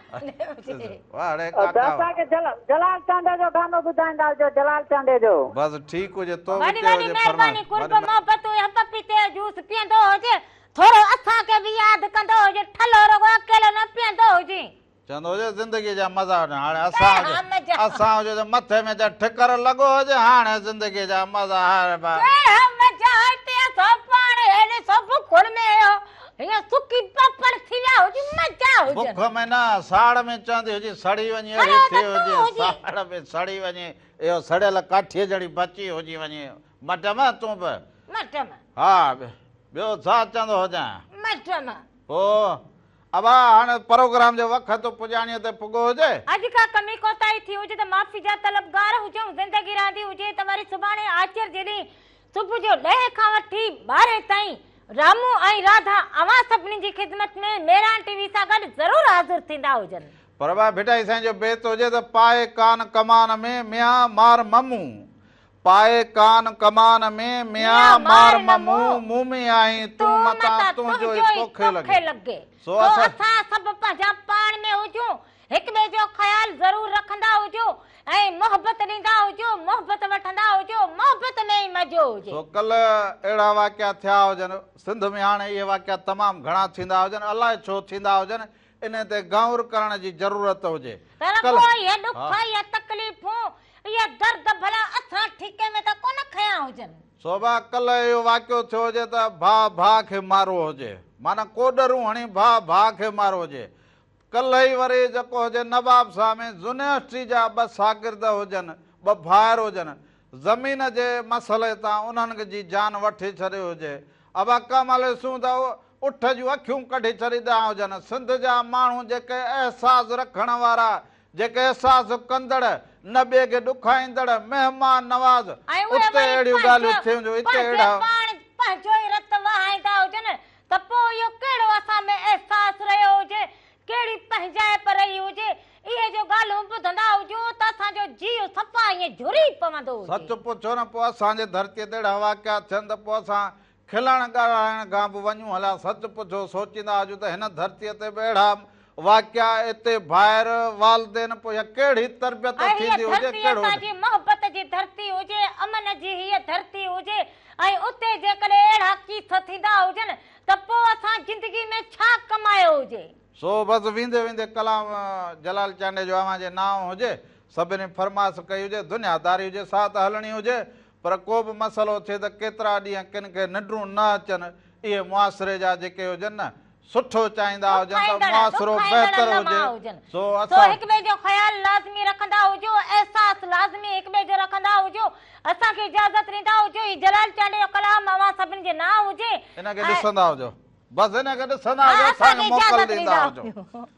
Speaker 1: واڙي ڪاڪا
Speaker 7: اسان کي جلال چانڊيو جو گانو ٻڌائيندا هجو جلال چانڊيو جو.
Speaker 1: بس ٺيڪ هجي تو به
Speaker 2: وڏي
Speaker 1: چيو
Speaker 2: وڏي
Speaker 1: هجي
Speaker 2: مهرباني
Speaker 1: فرمائش
Speaker 2: قرب محبتون اهو پپيتي جو جوس پيئندو هجي ٿورو اسان کي به ياد ڪندو هجي ٺلهو رڳو اڪيلو نه پيئندو هجي.
Speaker 1: چوندو هجي زندگي جا مزا وٺ هاڻي اسان هجي اسان هجي ته مٿي ۾ ته ٺڪر لڳو هجي هاڻي زندگي جا مزا هاڻي با.
Speaker 2: ڪهڙا مزا هتي اسان پاڻ هيڏي سڀ کڙ ۾ اهو هيئن سڪي پاپڙ ٿي ويا هجون مزا هجن.
Speaker 1: بک ۾ نه، ساڙ ۾ چوندي هجي سڙي وڃي اهڙي
Speaker 2: سڙيو
Speaker 1: ٿي
Speaker 2: ته تون
Speaker 1: هجي،
Speaker 2: هجين.
Speaker 1: ساڙ ۾ سڙي وڃي، اهو سڙيل ڪاٺيء جهڙي بچي هجي وڃي. مٽ م تون به.
Speaker 2: مٽ م.
Speaker 1: ها، ٻيو ڇا چوندو هجانء؟
Speaker 2: مٽ م.
Speaker 1: پوء ابا هاڻ پروگرام جو وقت پڄاڻيء تي پڳو هجي.
Speaker 2: اڄ ڪا ڪمي ڪوتاهي ٿي هجي ته معافي جا طلبگار هجون. زندگي رهندي هجي ته وري سڀاڻي آچر جي ڏينهن صبح جو ڏهين کان وٺي ٻارهين تائين رامو ۽ راڌا اوهان سڀني جي خدمت ۾ مهراڻ ٽي وي سان گڏ ضرور حاضر ٿيندا هجن.
Speaker 1: پر ابا ڀٽائي سائين جو بيت هجي ته پائي ڪان ڪمان ۾ ميان مار ممون پائي ڪان ڪمان ۾، ميان مار م مون، مون ۾ آهين تون متان تنهنجو ئي توکي لڳي.
Speaker 2: سو اسان سڀ پنهنجا پاڻ ۾ هجون، هڪٻئي جو خيال ضرور رکندا هجو ۽ محبت ڏيندا هجو، محبت وٺندا هجو، محبت ۾ ئي مزو هجي.
Speaker 1: سو ڪلهه اهڙا واقعا ٿيا هجن، سنڌ ۾ هاڻي اهي واقعا تمام گهڻا ٿيندا هجن، الائي ڇو ٿيندا هجن، انهي تي غور ڪرڻ جي ضرورت هجي.
Speaker 2: ته رڳو اهي ڏک، اهي تڪليفون، اهي درد ڀلا اسان ٺيڪي ۾ ته ڪونه کنيا هجن.
Speaker 1: سو ڀاء ڪلهه اهو واقعو ٿيو هجي ته ڀاء ڀاء کي مارو هجي معنيٰ ڪوڏرون هڻي ڀاء ڀاء کي مارو هجي. ڪلهه ئي وري جيڪو هجي نواب شاهه ۾ يونيورسٽي جا ٻه شاگرد هجن، ٻه ڀائر هجن، زمين جي مسئلي تان انهن جي جان وٺي ڇڏي هجي. ابا ڪنهن مهل ڏسون ته اٺ جون اکيون ڪڍي ڇڏيندا هجن. سنڌ جا ماڻهو جيڪي احساس رکڻ وارا، جيڪي احساس ڪندڙ، نه ٻئي کي ڏکائيندڙ، مهمان نواز،
Speaker 2: ۽ اهي
Speaker 1: اتي
Speaker 2: وري
Speaker 1: اهڙيون ڳالهيون ٿيون جو اتي
Speaker 2: پنهنجي
Speaker 1: اهڙا.
Speaker 2: پاڻ پنهنجو ئي رت وهائيندا هجن ته پوء اهو ڪهڙو اسان ۾ احساس رهيو هجي، ڪهڙي پنهنجائپ رهي هجي، اهي جو ڳالهيون ٻڌندا هجون ته اسان جو جيء صفا ائين جهري پوندو هجي.
Speaker 1: سچ پڇو نه پوء اسان جي ڌرتيء تي اهڙا واقعا ٿين ته پوء اسان کلڻ ڳالهائڻ کان به وڃون هليا. سچ پڇو سوچيندا هجون ته هن ڌرتيء تي به اهڙا واقعا اتي ڀائر، والدين پوء اها ڪهڙي تربيت
Speaker 2: ۽ هيء
Speaker 1: ٿيندي هجي
Speaker 2: ڌرتي
Speaker 1: ڪهڙو.
Speaker 2: اسان جي محبت جي ڌرتي هجي، امن جي هيء ڌرتي هجي ۽ اتي جيڪڏهن اهڙا ڪيس ٿيندا هجن ته پوء اسان زندگي ۾ ڇا ڪمايو هجي؟
Speaker 1: سو بس ويندي ويندي ڪلام جلال چانڊيي جو اوهان جي نانء هجي، سڀني فرمائش ڪئي هجي، دنيا داري هجي، سا ته هلڻي هجي، پر ڪو به مسئلو ٿئي ته ڪيترا ڏينهن ڪن کي ننڊون نه اچن، اهي معاشري جا جيڪي هجن نه، سٺو چاهيندا هجن ته
Speaker 2: ڏکائيندڙ،
Speaker 1: معاشرو
Speaker 2: ڏکائيندڙ
Speaker 1: بهتر
Speaker 2: لمحا
Speaker 1: هجي،
Speaker 2: هجن.
Speaker 1: سو
Speaker 2: سو
Speaker 1: اسان.
Speaker 2: هڪٻئي جو خيال لازمي رکندا هجو، احساس لازمي هڪٻئي جو رکندا هجو، اسان کي اجازت ڏيندا هجو، هي جلال چانڊيي جو ڪلام اوهان سڀني جي نانء هجي
Speaker 1: ان کي
Speaker 2: ۽.
Speaker 1: ڏسندا هجو. بس ان کي ڏسندا
Speaker 2: ها
Speaker 1: هجو،
Speaker 2: اسان
Speaker 1: اسان
Speaker 2: کي
Speaker 1: کي موڪل
Speaker 2: اجازت
Speaker 1: ڏيندا
Speaker 2: ڏيندا
Speaker 1: هجو.
Speaker 2: هجو.